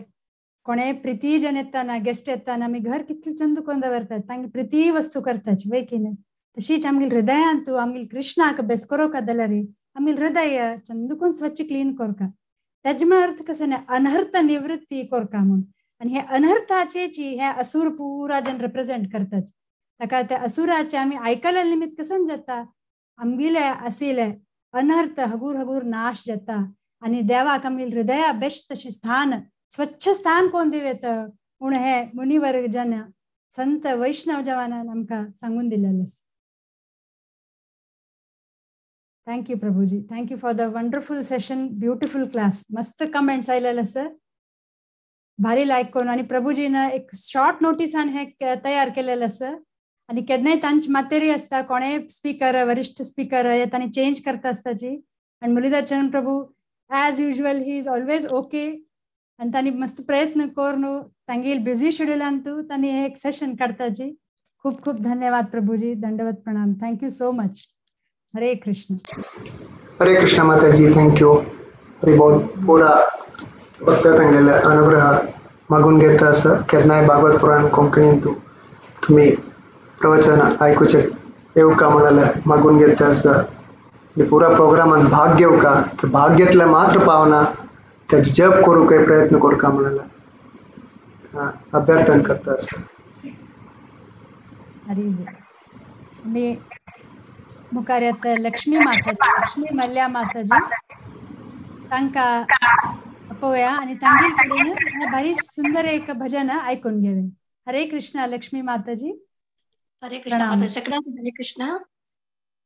कोणेय प्रितीजन येताना गेस्ट येताना आमी घर कितले चंद करून दवरतात, तांगे प्रिती वस्तू करतात वय की न्हय. तशीच आमगेले हृदयांत तूं आमगेले कृष्णाक बेस करोका जाल्यार आमगेले हृदय चंदकून स्वच्छ क्लीन करका. तेजे म्हळ्यार अर्थ कसो न्हय अनर्थ निवृत्ती करका म्हूण. आनी हे अनर्थाचेची हे असूर पुरा जन रिप्रेझेंट करतात. ताका त्या असुराचे आमी आयकल्या निमित्त कसं जाता आमगेले आशिल्ले अनर्थ हगूर हगूर नाश जाता आनी देवाक आमगेले हृदया बेस्ट तशें स्थान स्वच्छ स्थान कोण दिवेत म्हूण हे मुनिवर्ग जन संत वैष्णव जवानान आमकां सांगून दिलेलें. Thank you Prabhuji, thank you for the wonderful session, beautiful class. मस्त कमेंट्स आयलेले सर, भारी लायक करून. आनी प्रभुजीन एक शॉर्ट नोटीसान हे तयार केलेलें आसा आनी केन्नाय तांची मातेरी आसता कोणेय स्पीकर वरिश्ठ स्पीकर तांणी चेंज करता आसताची. आनी Muralidhar Charan Prabhu as usual he is always okay आनी तांणी मस्त प्रयत्न करून तांगेल बिझी शेड्युलान तूं तांणी हे एक सेशन काडताची. खूब खूब धन्यवाद प्रभुजी, दंडवत प्रणाम, thank you so much. Hare Krishna. Hare Krishna Mataji, thank you. Hari बोल. पुरा भक्त तांगेले अनुग्रह मागून घेता आसा. केन्नाय भागवत पुराण कोंकणीन तूं तुमी प्रवचन आयकुचें येवका म्हणाले मागून घेता आसा. पुरा प्रोग्रामान भाग घेवका, भाग घेतले मात्र पावना तेजे जप करूंक प्रयत्न करका म्हणाले अभ्यर्थन करता आसा. हरी मी मुखार येता लक्ष्मी माताजी, लक्ष्मी मल्ल्या माताजी तांकां पळोवया आनी तांगे कडेन भारी सुंदर एक भजन आयकून घेवया. हरे कृष्णा लक्ष्मी माताजी. हरे कृष्ण माता, सगळ्यांक हरे कृष्णा.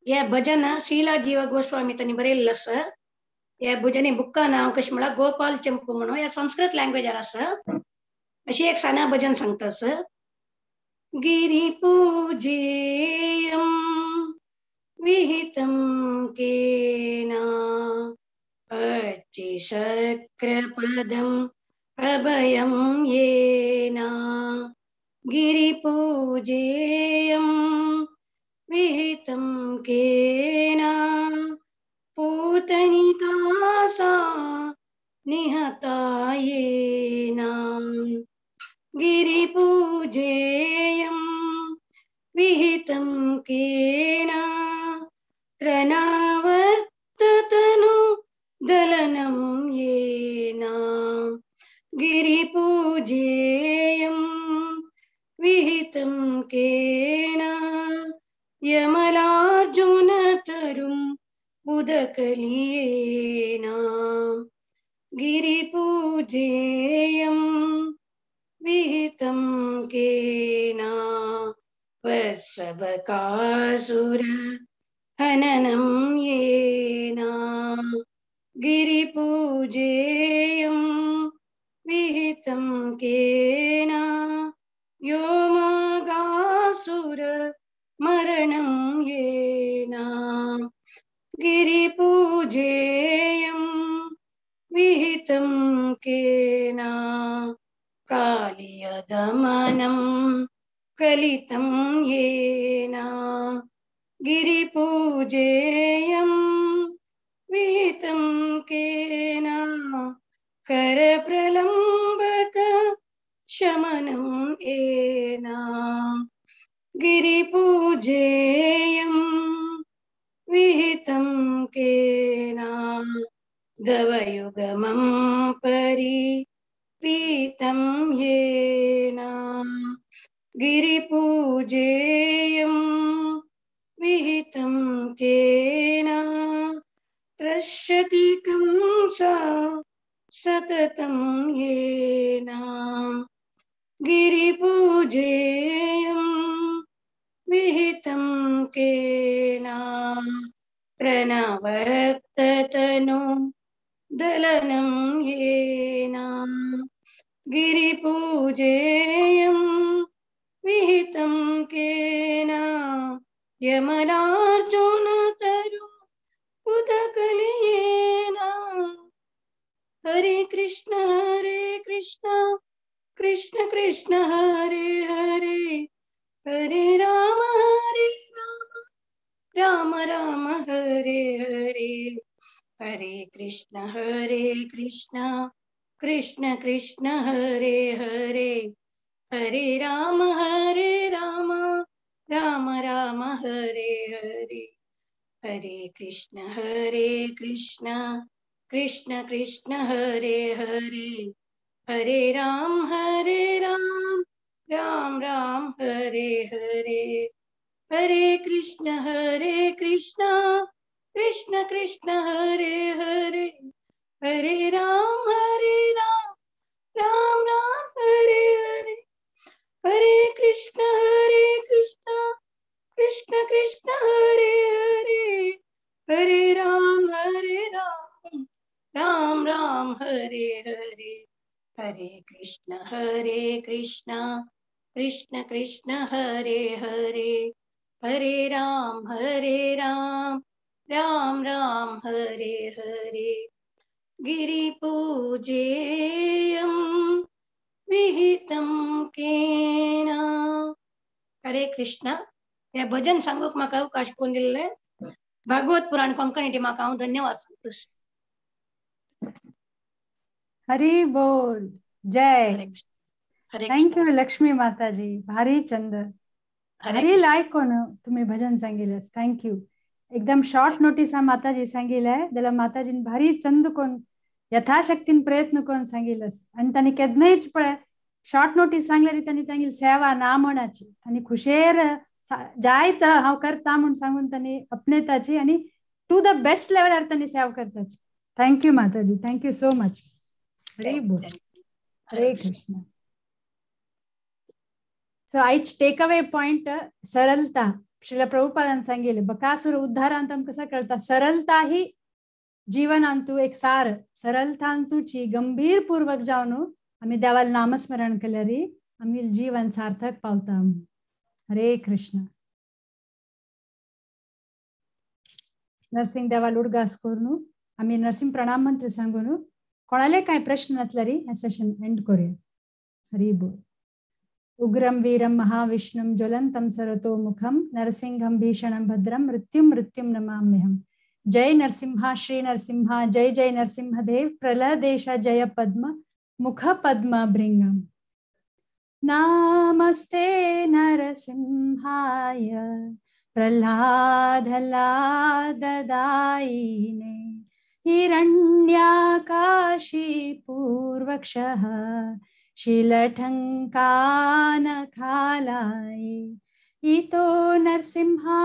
हे भजन शीला जीव गोस्वामी तांणी बरयल्लें आसा. हे भजनी बुक्का नांव कशें म्हळ्यार गोपाल चंपू म्हणून, हे संस्कृत लँग्वेजार आसा. अशी एक साना भजन सांगता आसा. गिरी पूजेयम विहितं केन अच्चिशक्रपदं अभयं येन गिरिपूजेयं विहितं केन पूतनिकासा निहता येन गिरिपूजेयं विहितं केन त्रणावर्ततनु दलनं येन गिरिपूजेयं विहितं केन यमलार्जुनतरुं उदकलियेन गिरिपूजेयं विहितं केन वत्सबकासुर हननं येन गिरिपूजेयं विहितं केन यो मागासुर मरणं येन गिरिपूजेयं विहितं केन कालियदमनं कलितं येन गिरिपूजेयं विहितं केन करप्रलम्बक शमनं येन गिरिपूजेयं विहितं केन गवयुगमं परिपीतं येन गिरिपूजेयं विहितं केन त्रश्यति कंसा सततं येन गिरिपूजेयं विहितं केन प्रणवर्ततनु दलनं येन गिरिपूजेयं विहितं केन यमलार्जुन तरु उदकलियेन। हरे कृष्ण कृष्ण कृष्ण हरे हरे, हरे राम राम राम हरे हरे। हरे कृष्ण कृष्ण कृष्ण हरे हरे, हरे राम राम राम हरे हरे। हरे कृष्ण कृष्ण कृष्ण हरे हरे, हरे राम राम राम हरे हरे। हरे कृष्ण कृष्ण कृष्ण हरे हरे, हरे राम राम राम हरे हरे। हरे कृष्ण कृष्ण कृष्ण हरे हरे, हरे राम राम राम हरे हरे। हरे कृष्ण कृष्ण कृष्ण हरे हरे, हरे राम राम राम हरे हरे। गिरिपूजेयं विहितं केन। हरे कृष्ण। हे भजन सांगूक म्हाका अवकाश कोण दिल्ले भागवत पुराण कोंकणी टिमाक हांव धन्यवाद सांगता। हरि बोल, जय। Thank you Lakshmi माताजी, भारी चंद, भारी लायक कोण तुम्ही भजन सांगितलं, thank you. एकदम शॉर्ट नोटीस हा माताजी सांगितलंय, त्याला माताजीन भारी चंद कोण यथाशक्तीन प्रयत्न कोण सांगितलं आणि त्यांनी केदनाच पळय शॉर्ट नोटीस सांगल्यारी त्यांनी तांगेली सेवा ना म्हणाची आणि खुशेर जायत हांव करता म्हूण सांगून त्यांनी अपनेताची आणि टू the best लेवलार त्यांनी सेवा करताची. Thank you Mataji, thank you so much. Hari बोल, हरे कृष्ण. सो आयज टेक अवे पॉइंट सरलता. श्रील प्रभुपादान सांगितले बकासूर उद्धारांत कसं कळता, सरलता ही जीवनांतु एक सार, सरलतांतुची गंभीर पूर्वक जावन आमी देवाला नामस्मरण केल्यारी आमी जीवन सार्थक पावता. हरे कृष्ण. नरसिंह देवाला उडगास करून आमी नरसिंह प्रणाम मंत्र सांगून कोणाले काय प्रश्न नसल्यारी हे सेशन एंड करूया. हरी बोल. उग्रम वीरम महाविष्णुं ज्वलंतं सर्वतोमुखं नरसिंहं भीषणं भद्रं मृत्युं मृत्युं नमाम्यहम्. जय नरसिंहा श्री नरसिंहा जय जय नरसिंहदेव प्रलदेश जय पद्म मुख पद्म भृंगम. नमस्ते नरसिंहाय प्रह्लादलाददायिने हिरण्याकाशीपूर्वक्षः शिलठङ्कानखालाय. इतो नरसिंहा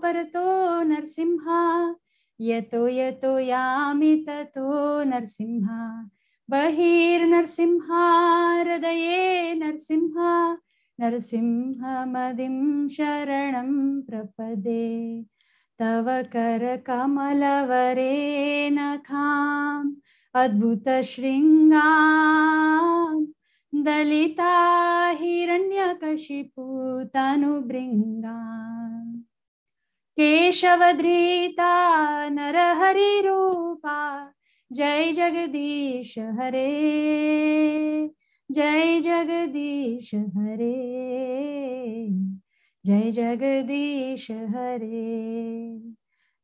परतो नरसिंहा यतो यतो यामि ततो नरसिंहा बहिर्नरसिंहा हृदये नरसिंहा नरसिंहमदिं शरणं प्रपदे. तव करकमलवरे नखाम् अद्भुतशृङ्गां दलिता हिरण्यकशिपुतनुभृङ्गां केशवधृता नरहरिरूपा जय जगदीश हरे जय जगदीश हरे जय जगदीश हरे.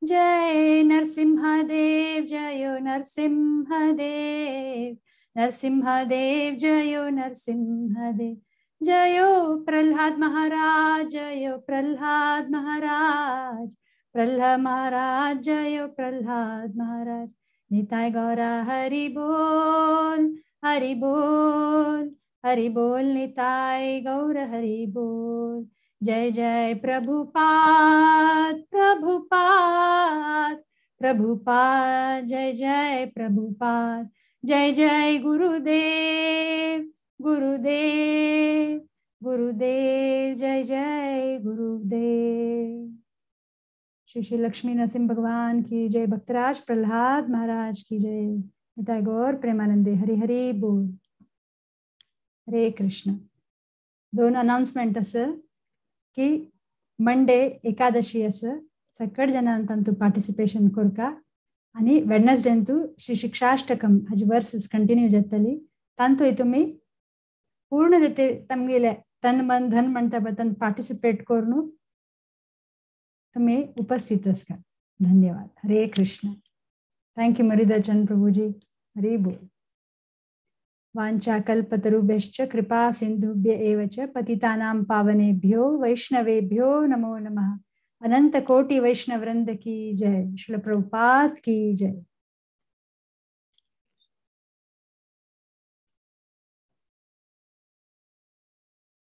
जय नरसिंहदेव जयो नरसिंहदेव नरसिंहदेव जयो नरसिंहदेव जयो प्रहलाद महाराज जयो प्रहलाद महाराज प्रहलाद महाराज जयो प्रहलाद महाराज. निताय गौरा हरि बोल हरि बोल हरि बोल निताय गौर हरि बोल. जय जय प्रभुपाद प्रभुपाद प्रभुपाद जय जय प्रभुपाद जय जय गुरुदेव गुरुदेव गुरुदेव जय जय गुरुदेव. श्री श्री लक्ष्मी नरसिंह भगवान की जय. भक्तराज प्रहलाद महाराज की जय. निताय गौर प्रेमानंदे हरि हरि बोल. हरे कृष्ण. दोन अनाउन्समेंट आसा की मंडे एकादशी आसा, सकट जणांक तांतू पार्टिसिपेशन करका आनी वेडनसडेंतू श्री शिक्षाष्टकम हाजी वर्सेस कंटिन्यू जातली, तांतूय तुमी पूर्ण रिते तमगेले तन मन धन म्हणता पळय पार्टिसिपेट करून तुम्ही उपस्थित आसका. धन्यवाद. हरे कृष्ण. Thank you मरिदचंद प्रभुजी. हरे बोल. वाञ्छा कल्पतरुभ्यश्च कृपा सिन्धुभ्य एव च पतितानां पावनेभ्यो वैष्णवेभ्यो नमो नमः. अनंत कोटि वैष्णववृंद की जय. श्रील प्रभुपाद की जय.